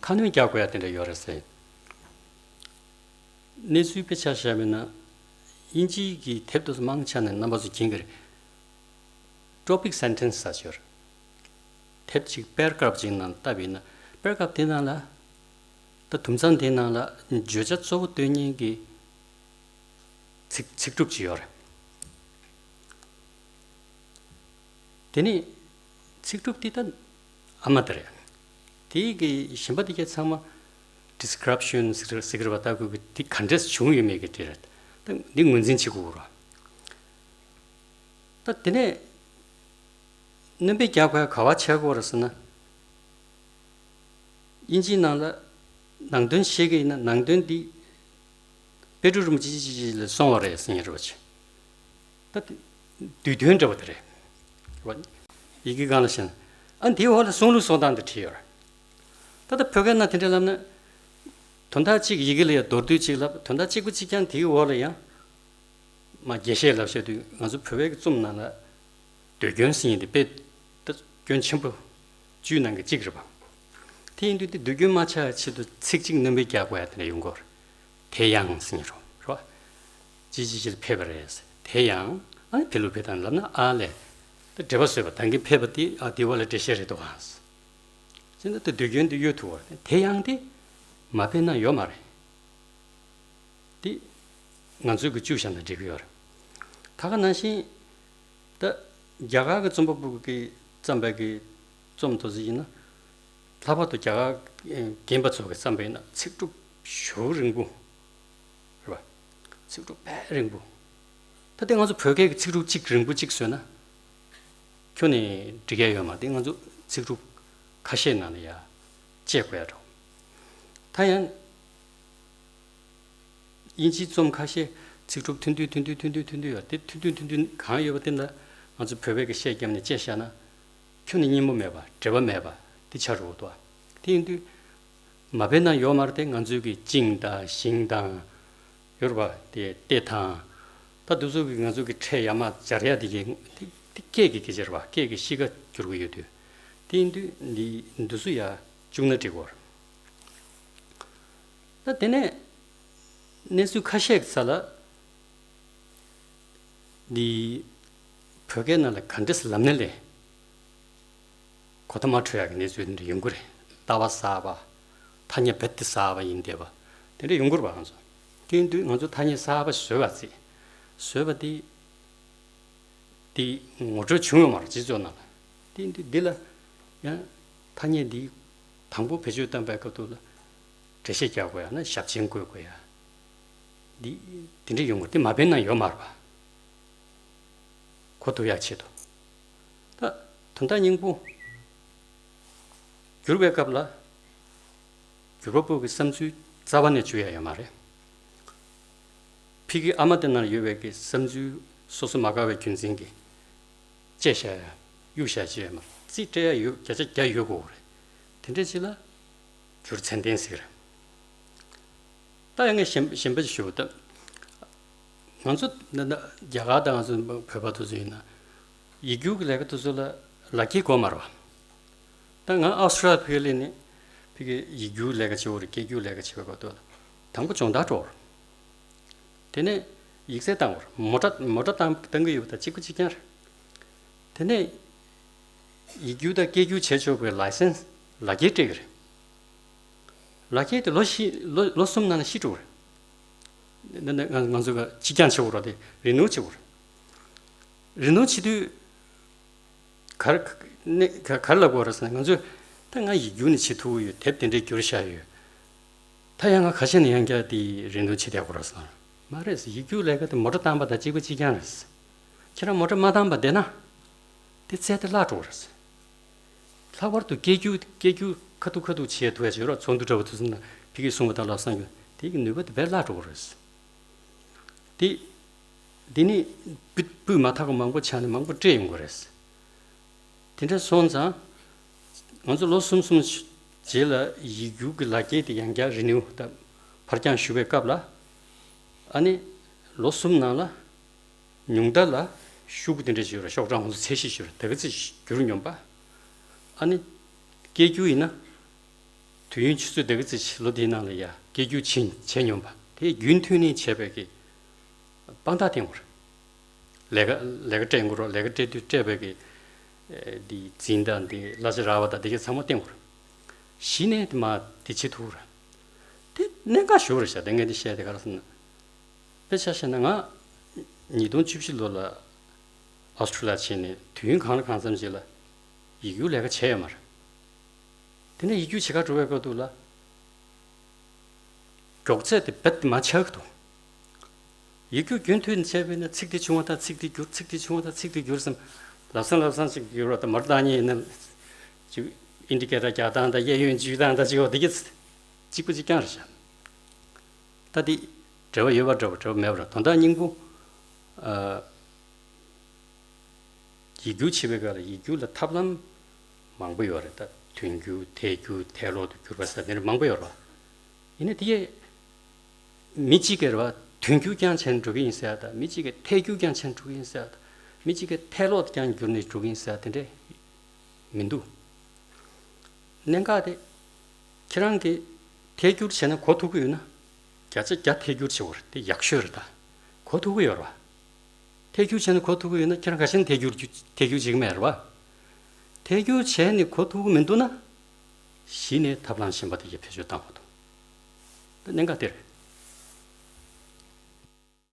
ཁ་སྣོན་རྒྱག་དགོས་ཡ་དེ་འདྲ་ཡོད་རེད་ཟེར། གནས་ཚུལ་དཔེ་ཆ་བཞག་པ་ཡིན་ན། དབྱིན་ཇིའི་གི་དེབ་དེ་ཚོ་མང་ཆེ་ནས་རྣམ་པ་ཚོ་མཁྱེན་གྱི་རེད། Topic sentence ཟེར་ཡོད་རེད། དེབ་ཅིག་པེ་ར་གྷ་རབ་ཅིག་ནང་ལ་བལྟས་པ་ཡིན་ན། པེ་ར་གྷ་རབ་དེ་ནང་ལ། ད་དུམ་ཚན་དེ་ནང་ལ་བརྗོད་བྱ་གཙོ་བོ་སྟོན་མཁན་གྱི་ཚིག་ཚིག་གྲུབ་ཅིག་ཡོད་རེད། དེ་ནས་ཚིག་གྲུབ་དེ་ད་ཨ་མ་དེ་རེད། དེའི་གི་གཞན་པ་དེ་གས་ཚང་མ་description ཟེར་ཟེར་གི་རེད་པ། ད་ཁོ་གི་དེ་ག་འདྲས་བྱུང་ཡོད་མེད་ཀྱི་དེ་རེད། ད་འདི་ངོས་འཛིན་བྱེད་དགོས་རེད། ད་དེ་ནས་སྣོན་པ་རྒྱག་དགོས་ག་བ་ཆགས་ཀྱི་ཡོད་རེད་ཟེར་ན། དབྱིན་ཇིའི་ནང་ལ་ནང་དོན་བཤད་ཀྱི་ཡིན་ན་ནང་དོན་འདི་དཔལ་སྤྲུལ་རིན་པོ་ཆེ་ཅི་ཅི་ཅི་ལ་གསུངས་པ་རེད་ཟེར་མཁན་རེད་པ་ཆེ། ད་དེ་བསྡུས་དོན་འདྲ་བོ་དེ་རེད། རེད་པ། ཡི་གེ་སྒང་ལ་བཤད་ན། ཨ་འདིའི་འོག་ལ་གསུང་ལུགས་གསུང་སྟངས་འདི་བྲིས་ཡོད་རེད། ད་ལྟ་བོད་སྐད་ནང་དེ་འདྲ་ལབ་ན། དོན་དག་གཅིག་ཡི་གེ་ལ་ཡང་མདོར་བསྡུས་གཅིག་ལབ། དོན་དག་གཅིག་པ་གཅིག་རྐྱང་དེའི་འོག་ལ་ཡང་། མ་རྒྱས་བཤད་ལབ་བཤད་དུས་ང་ཚོ་བོད་པའི་རྩོམ་ནང་ལ་ཟློས་སྐྱོན་ཟེར་མཁན་དེ་དཔེ་ད་སྐྱོན་ཆེན་པོ་བཅུའི་ནང་གི་གཅིག་རེད་པ། དེ་ཡིན་དུས་དེ་ཟློས་སྐྱོན་མ་ཆགས་ཆེད་དུ་ཚིག་གཅིག་སྣོན་པ་རྒྱག་དགོས་ཡ་དེ་འདྲ་ཡོང་གི་ཡོད་རེད། དེ་ཡང་ཟེར་མཁན་རེད་པ། ཅི་ཅི་ཅི་ལ་ཕེབས་པ་རེད། དེ་ཡང་ཨ་ནི་ཕེབས་ལུགས་ཕེབས་སྟངས་ལབ་ན་ཨ་ལས། ད་འགྲེལ་པ་བཟོས་པ་ད་གིན་ཕེབས་པ་དེ་ཨ་དེའི་འོག་ལ་འགྲེལ་བཤད་རེད་འདུག་ག་ཟེར་ན་ད་ཟློས་སྐྱོན་དེ་གཡོལ་ཐུབ་པ་རེད། དེ་ཡང་དེ་མ་ཕེབས་ན་ཡོད་མ་རེད། དེ་ང་ཚོས་གི་བཅུག་བཞག་ན་འགྲིག་གི་ཡོད་རེད། ད་ག་ནང་བཞིན་ད་རྒྱ་གར་གི་རྩོམ་པ་པོ་གིས་བརྩམས་པའི་གི་རྩོམ་དེ་ཚོ་ཡིན་ན། ལྷག་པར་དུ་རྒྱ་གར་རྒན་པ་ཚོ་གིས་བརྩམས་པ་ཡིན་ན་ཚིག་གྲུབ་ཞེ་པོ་རིང་པོ་རེད་པ། ཚིག་གྲུབ་དཔེ་རིང་པོ། ད་དེ་ང་ཚོ་བོད་སྐད་ཀྱི་ཚིག་གྲུབ་གཅིག་རིང་པོ་གཅིག་བཟོས་ན་ཁྱོན་ནས་འགྲིག་ཡ་ཡོད་མ་རེད། དེ་ང་ཚོ་ཚིག་གྲུབ་ ཁ་ཤས་ནང་ལ་ཡ་དཔྱད་དགོས་ཡ་འགྲོ། ད་ཡང་དབྱིན་ཇིའི་རྩོམ་ཁ་ཤས་ཚིག་གྲུབ་ཐུང་ཐུང་ཐུང་ཐུང་ཐུང་ཐུང་ཐུང་ཐུང་ཡོད་དེ། ཐུང་ཐུང་ཐུང་ཐུང་གང་ཡོད་པ་དེ་ལ་ང་ཚོ་བོད་པའི་གི་ཤད་བརྒྱབ་ནས་དཔྱད་བཞག་ན། ཁྱོན་ནས་སྙན་པོ་མེད་པ། འབྲེལ་བ་མེད་པ་དེ་ཆགས་འགྲོ་གི་འདུག་དེ་ཡིན་དུས་མ་དཔེ་ན་ཡོད་མ་རེད་དེ། ང་ཚོའི་གི་ཅིང་དང་ཞིང་དང་ཡོད་རེད་པ། དེ་ཏེ་དང་། ད་དུ་ཚོ་གི་ང་ཚོ་གི་ཕྲད་ཡར་མར་སྦྱར་ཡ་དེ་གི་དེ་དེ་སྐད་ཀྱི་སྐད་ཆ་རེད་པ། སྐད་ཀྱི་གཤིས་ཀ་འགྱུར་གི་ཡོད་དུས། དེ་ཡིན་དུས་འདི་འདི་ཚོ་ཡར་བཅུག་ན་འགྲིག་གོ། ད་དེ་ནས་གནས་ཚུལ་ཁ་ཤས་ཀྱི་ས་ལ། འདི་བོད་སྐད་ནང་ལ་ག་འདྲས་ལབ་ན་ལས་གོ་ཐོས་མ་འཕྲོད་ཡག་གི་གནས་ཚུལ་འདི་འདྲ་ཡོང་གི་རེད། ལྟ་བ་གསར་པ། ཐ་སྙད་རྦད་དེ་གསར་པ་ཡིན་བསྡད་པ་དེ་འདྲ་ཡོང་གི་རེད་པ། ང་ཚོ་དེ་ཡིན་དུས་ང་ཚོ་ཐ་སྙད་གསར་པ་བཟོས་པ་ཚེ། བཟོས་པ་དེ་དེ་ངོ་སྤྲོད་བྱུང་ཡོད་མ་རེད། སྤྱི་ཚོགས་ནང་ལ། དེ་ཡིན་དུས་འདི་ལ་ཡང་ཐ་སྙད་འདི་དང་པོ་བེད་སྤྱོད་བཏང་པའི་སྐབས་དུ་ལ་འགྲེལ་བཤད་རྒྱག་དགོས་ཡ་ན་ཞབས་མཆན་བཀོད་དགོས་ཡ། འདི་འདི་འདྲ་ཡོང་གི་རེད། དེ་མ་དཔེ་ན་ཡོད་མ་རེད་པ། གོ་ཐུབ་ཡག་ཆེད་དུ། ད་དོན་དག་སྙིང་པོ་བསྒྱུར་བའི་སྐབས་ལ་བསྒྱུར་བ་པོ་གི་བསམ་ཚུལ་རྩ་བ་ནས་བཅུག་ཡ་ཡོད་མ་རེད། ཕ་གི་ཨ་མ་དེ་ནང་ཡོད་པའི་གི་བསམ་ཚུལ་སོ་སོ་མ་དགའ་བའི་རྒྱུ་མཚན་གྱིས་བཅད་བཞག་ཡ་གཡུག་བཞག་ཅེས་ཡོད་མ་རེད། རྩིས་སྤྲད་ཡ་ཡོད། བརྒྱ་ཆ་བརྒྱ་ཡོད་དགོས་རེད། དེ་འདྲ་ཅིག་ལ་བསྒྱུར་ཚད་ལྡན་ཟེར། ད་ཡང་ངས་གཞན་གཞན་པ་ཞིག་ཞུ་ད། ང་ཚོ་ན་ན་རྒྱ་གར་དང་ང་ཚོ་བོད་པ་དེ་ཚོ་ཡིན་ན་ཡིག་སྒྱུར་གྱི་ལས་ཀ་དེ་ཚོ་ལ་ལག་འཁྱེར་དགོས་མ་རེད་པ། ད་ང་ཨོ་སི་ཊེ་ལི་ཡ་ཕ་གིར་སླེབས་ནས་ཕ་གིར་ཡིག་སྒྱུར་ལས་ཀ་བྱེད་དགོས་རེད། སྐད་སྒྱུར་ལས་ཀ་བྱེད་དགོས་འདུག་དང་པོ་སྦྱོང་བརྡར་འགྲོ་དགོས་རེད། དེ་ནས་ཡིག་ཚད་བཏང་དགོས་རེད། མོ་ཊ་མོ་ཊ་བཏང་བཏང་གི་ཡོད་པ་དང་གཅིག་པ་གཅིག་རྐྱང་རེད། དེ་ནས་ཡིག་སྒྱུར་དང་སྐད་སྒྱུར་བྱེད་ཆོག་པའི་ལའི་སེན་སི་ལག་འཁྱེར་སྤྲད་ཀྱི་རེད། ལག་འཁྱེར་དེ་ལོ་བཞི་ལོ་ལོ་གསུམ་ནང་ལ་ཤི་འགྲོ་གི་རེད། ནི་ནི་ང་ང་ཚོ་ག་ཕྱིར་འགྱངས་བྱེད་དགོས་རེད་དེ། རི་ནིའུ་བྱེད་དགོས་རེད། རི་ནིའུ་བྱེད་དུས་ག་རེ་ནི་ག་ག་རེ་ལབ་དགོས་རེད་ཟེར་ན། ང་ཚོས་ད་ང་ཡིག་སྒྱུར་ནི་བྱེད་ཐུབ་ཀྱི་ཡོད། དེབ་དེ་འདྲའི་བསྒྱུར་བཞག་ཡོད། ད་ཡང་ང་ཁ་ཤས་ནས་ཡང་བསྐྱར་དེ་རི་ནིའུ་བྱེད་བསྡད་དགོས་རེད་ཟེར། མ་རེད་ཟེར། ཡིག་སྒྱུར་ལས་ཀ་དེ་མོ་ཊ་བཏང་པ་དང་གཅིག་པ་གཅིག་རྐྱང་རེད་ཟེར། ཁྱེད་རང་མོ་ཊ་མ་བཏང་པ་བསྡད་ན་དེ་ཚད་དེ་བརླག་འགྲོ་གི་རེད་ཟེར། ལྷག་པར་དུ་སྐད་སྒྱུར་སྐད་སྒྱུར་ཁ་ཐུག་ཁ་ཐུག་བྱེད་ཐུབ་ཡ་བྱེད་རོགས། ཚོགས་འདུ་འདྲ་བོ་དེ་ཚོ་ནང་ཕ་གིར་གསུངས་པ་དང་ལབ་སང་གི་དེ་གི་ནུས་པ་དེ་དཔེ་བརླག་འགྲོ་གི་རེད། དེ་དེ་ནི་སྤུས་སྤུས་མ་དག་པ་མང་པོ་ཆགས་ནས་མང་པོ་སྤྲད་ཡོང་གི་རེད། དེ་འདྲ་སོང་ཙང་ང་ཚོ་ལོ་གསུམ་གསུམ་རྗེས་ལ་ཡིག་སྒྱུར་གྱི་ལག་འཁྱེར་དེ་ཡང་བསྐྱར་རི་ནིའུ་དང་ཕར་འགྱངས་ཞུ་བའི་སྐབས་ལ། ཨ་ནི་ལོ་གསུམ་ནང་ལ། ཉུང་མཐའ་ལ་ཤོག་གུ་དེ་འདྲ་ཞིག་ཡོད་རེད། ཤོག་གྲངས་ཚོ་ཚད་གཞི་ཞིག་ཡོད་རེད། ད་ག་ཚོད་བསྒྱུར་སྙོམས་པ། ཨ་ནི་སྐད་སྒྱུར་ཡིན་ན་དུས་ཡུན་ཆུ་ཚོད་ད་ག་ཚོད་ཞིག་ལོ་དེའི་ནང་ལ་ཡ་སྐད་སྒྱུར་བྱིན་བྱས་སྙོམས་པ་དེ་རྒྱུན་མཐུད་ནས་བྱས་པའི་གི་དཔང་རྟགས་བསྟན་དགོས་རེད། ལས་ཀ་ལས་ཀ་སྤྲད་དགོས་རེད། ལས་ཀ་སྤྲད་དུས་སྤྲད་པའི་གི་འདི་འཛིན་སྟངས་འདི་གླ་ཆ་རག་པ་དང་དེ་གའི་ཚང་མ་བསྟན་དགོས་རེད། གཞི་ནས་དེ་མ་དེ་བྱེད་ཐུབ་རེད། དེ་གནད་འགག་ཞིག་རེད་ཤག་དེ་ངས་འདི་བཤད་དེ་ག་རེ་ཟེར་ན། དཔེ་ཆ་བཞག་ན་ང་ཉིས་སྟོང་བཅུ་བཞི་ལོ་ལ་ཨོ་སི་ཊེ་ལི་ཡ་ཕྱིན་ནས་དུས་ཡུན་གང་ལ་གང་འཚམ་ཞིག་ལ་ཡིག་སྒྱུར་ལས་ཀ་བྱས་ཡོད་མ་རེད། དེ་ནས་ཡིག་སྒྱུར་བྱེད་གར་འགྲོ་བའི་སྐབས་དུ་ལ་མགྱོགས་ཚད་དེ་རྦད་དེ་མར་ཆག་གི་འདུག་ཡིག་སྒྱུར་རྒྱུན་མཐུད་ནས་བྱས་པས་ན་ཚིག་དེ་བྱུང་བ་དང་ཚིག་དེ་བསྒྱུར། ཚིག་དེ་བྱུང་བ་དང་ཚིག་དེ་བསྒྱུར་བསམ། ལབ་སང་ལབ་སང་ཅིག་བསྒྱུར་བ་དང་མར་བཏང་ཉེས་ཡིན་ན་ཅིག་ཨིན་ཌི་ཀེ་ཊར་རྒྱག་སྟངས་དང་གཡས་གཡོན་འཇུས་སྟངས་དང་ཅིག་འོ་དེ་གི་གཅིག་པ་གཅིག་རྐྱང་རེད་ཤག་ད་དེ་འབྲེལ་བ་ཡོད་པ་འདྲ་པོ་འབྲེལ་བ་མེད་པ་འདྲ། དོན་དག་སྙིང་པོ། ཨ། ཡིག་སྒྱུར་བྱེད་པའི་སྐབས་ལ་ཡིག་སྒྱུར་ལ་ཐབས་ལམ་མང་པོ་ཡོད་རེད། ད་དོན་སྒྱུར་ཐད་སྒྱུར་ཐད་ཀློག་ཏུ་བསྒྱུར་བ་ཟེར་དེ་འདྲ་མང་པོ་ཡོད་རེད་པ། ཡིན་ནའི་དེ་གས་མི་གཅིག་གིས་རེད་པ། དོན་སྒྱུར་རྐྱང་བྱས་ནས་འགྲོ་གི་ཡིན་ཟེར་ཡ་དང་། མི་གཅིག་གིས་ཐད་སྒྱུར་རྐྱང་བྱས་ནས་འགྲོ་གི་ཡིན་ཟེར་ཡ་དང་། མི་གཅིག་གིས་ཐད་ཀློག་ཏུ་རྐྱང་བསྒྱུར་ནས་འགྲོ་གི་ཡིན་ཟེར་ཡ་དེ་འདྲས་མི་འདུག་གནད་འགག་དེ་ཁྱེད་རང་གིས་ཐད་སྒྱུར་བྱས་ན་གོ་ཐུབ་ཀྱི་ཡོད་ན་བརྒྱ་ཆ་བརྒྱ་ཐད་སྒྱུར་བྱེད་དགོས་རེད། དེ་ཡག་ཤོས་རེད། ད་གོ་ཐུབ་ཀྱི་ཡོད་རེད་པ། ཐད་སྒྱུར་བྱས་ནས་གོ་ཐུབ་ཀྱི་ཡོད་ན་ཁྱེད་རང་ག་ཤེད་ཐད་སྒྱུར་ཐད་སྒྱུར་བྱེད་ཀྱི་མེད་རེད་པ། ཐད་སྒྱུར་བྱས་ནས་གོ་ཐུབ་ཀྱི་མི་འདུག་ན་གཞི་ནས་ཐབས་ལམ་གཞན་པ་དེ་གའི་བེད་སྤྱོད་བཏང་དགོས་འདུག་ད་གནད་འགག་དེ་རེད།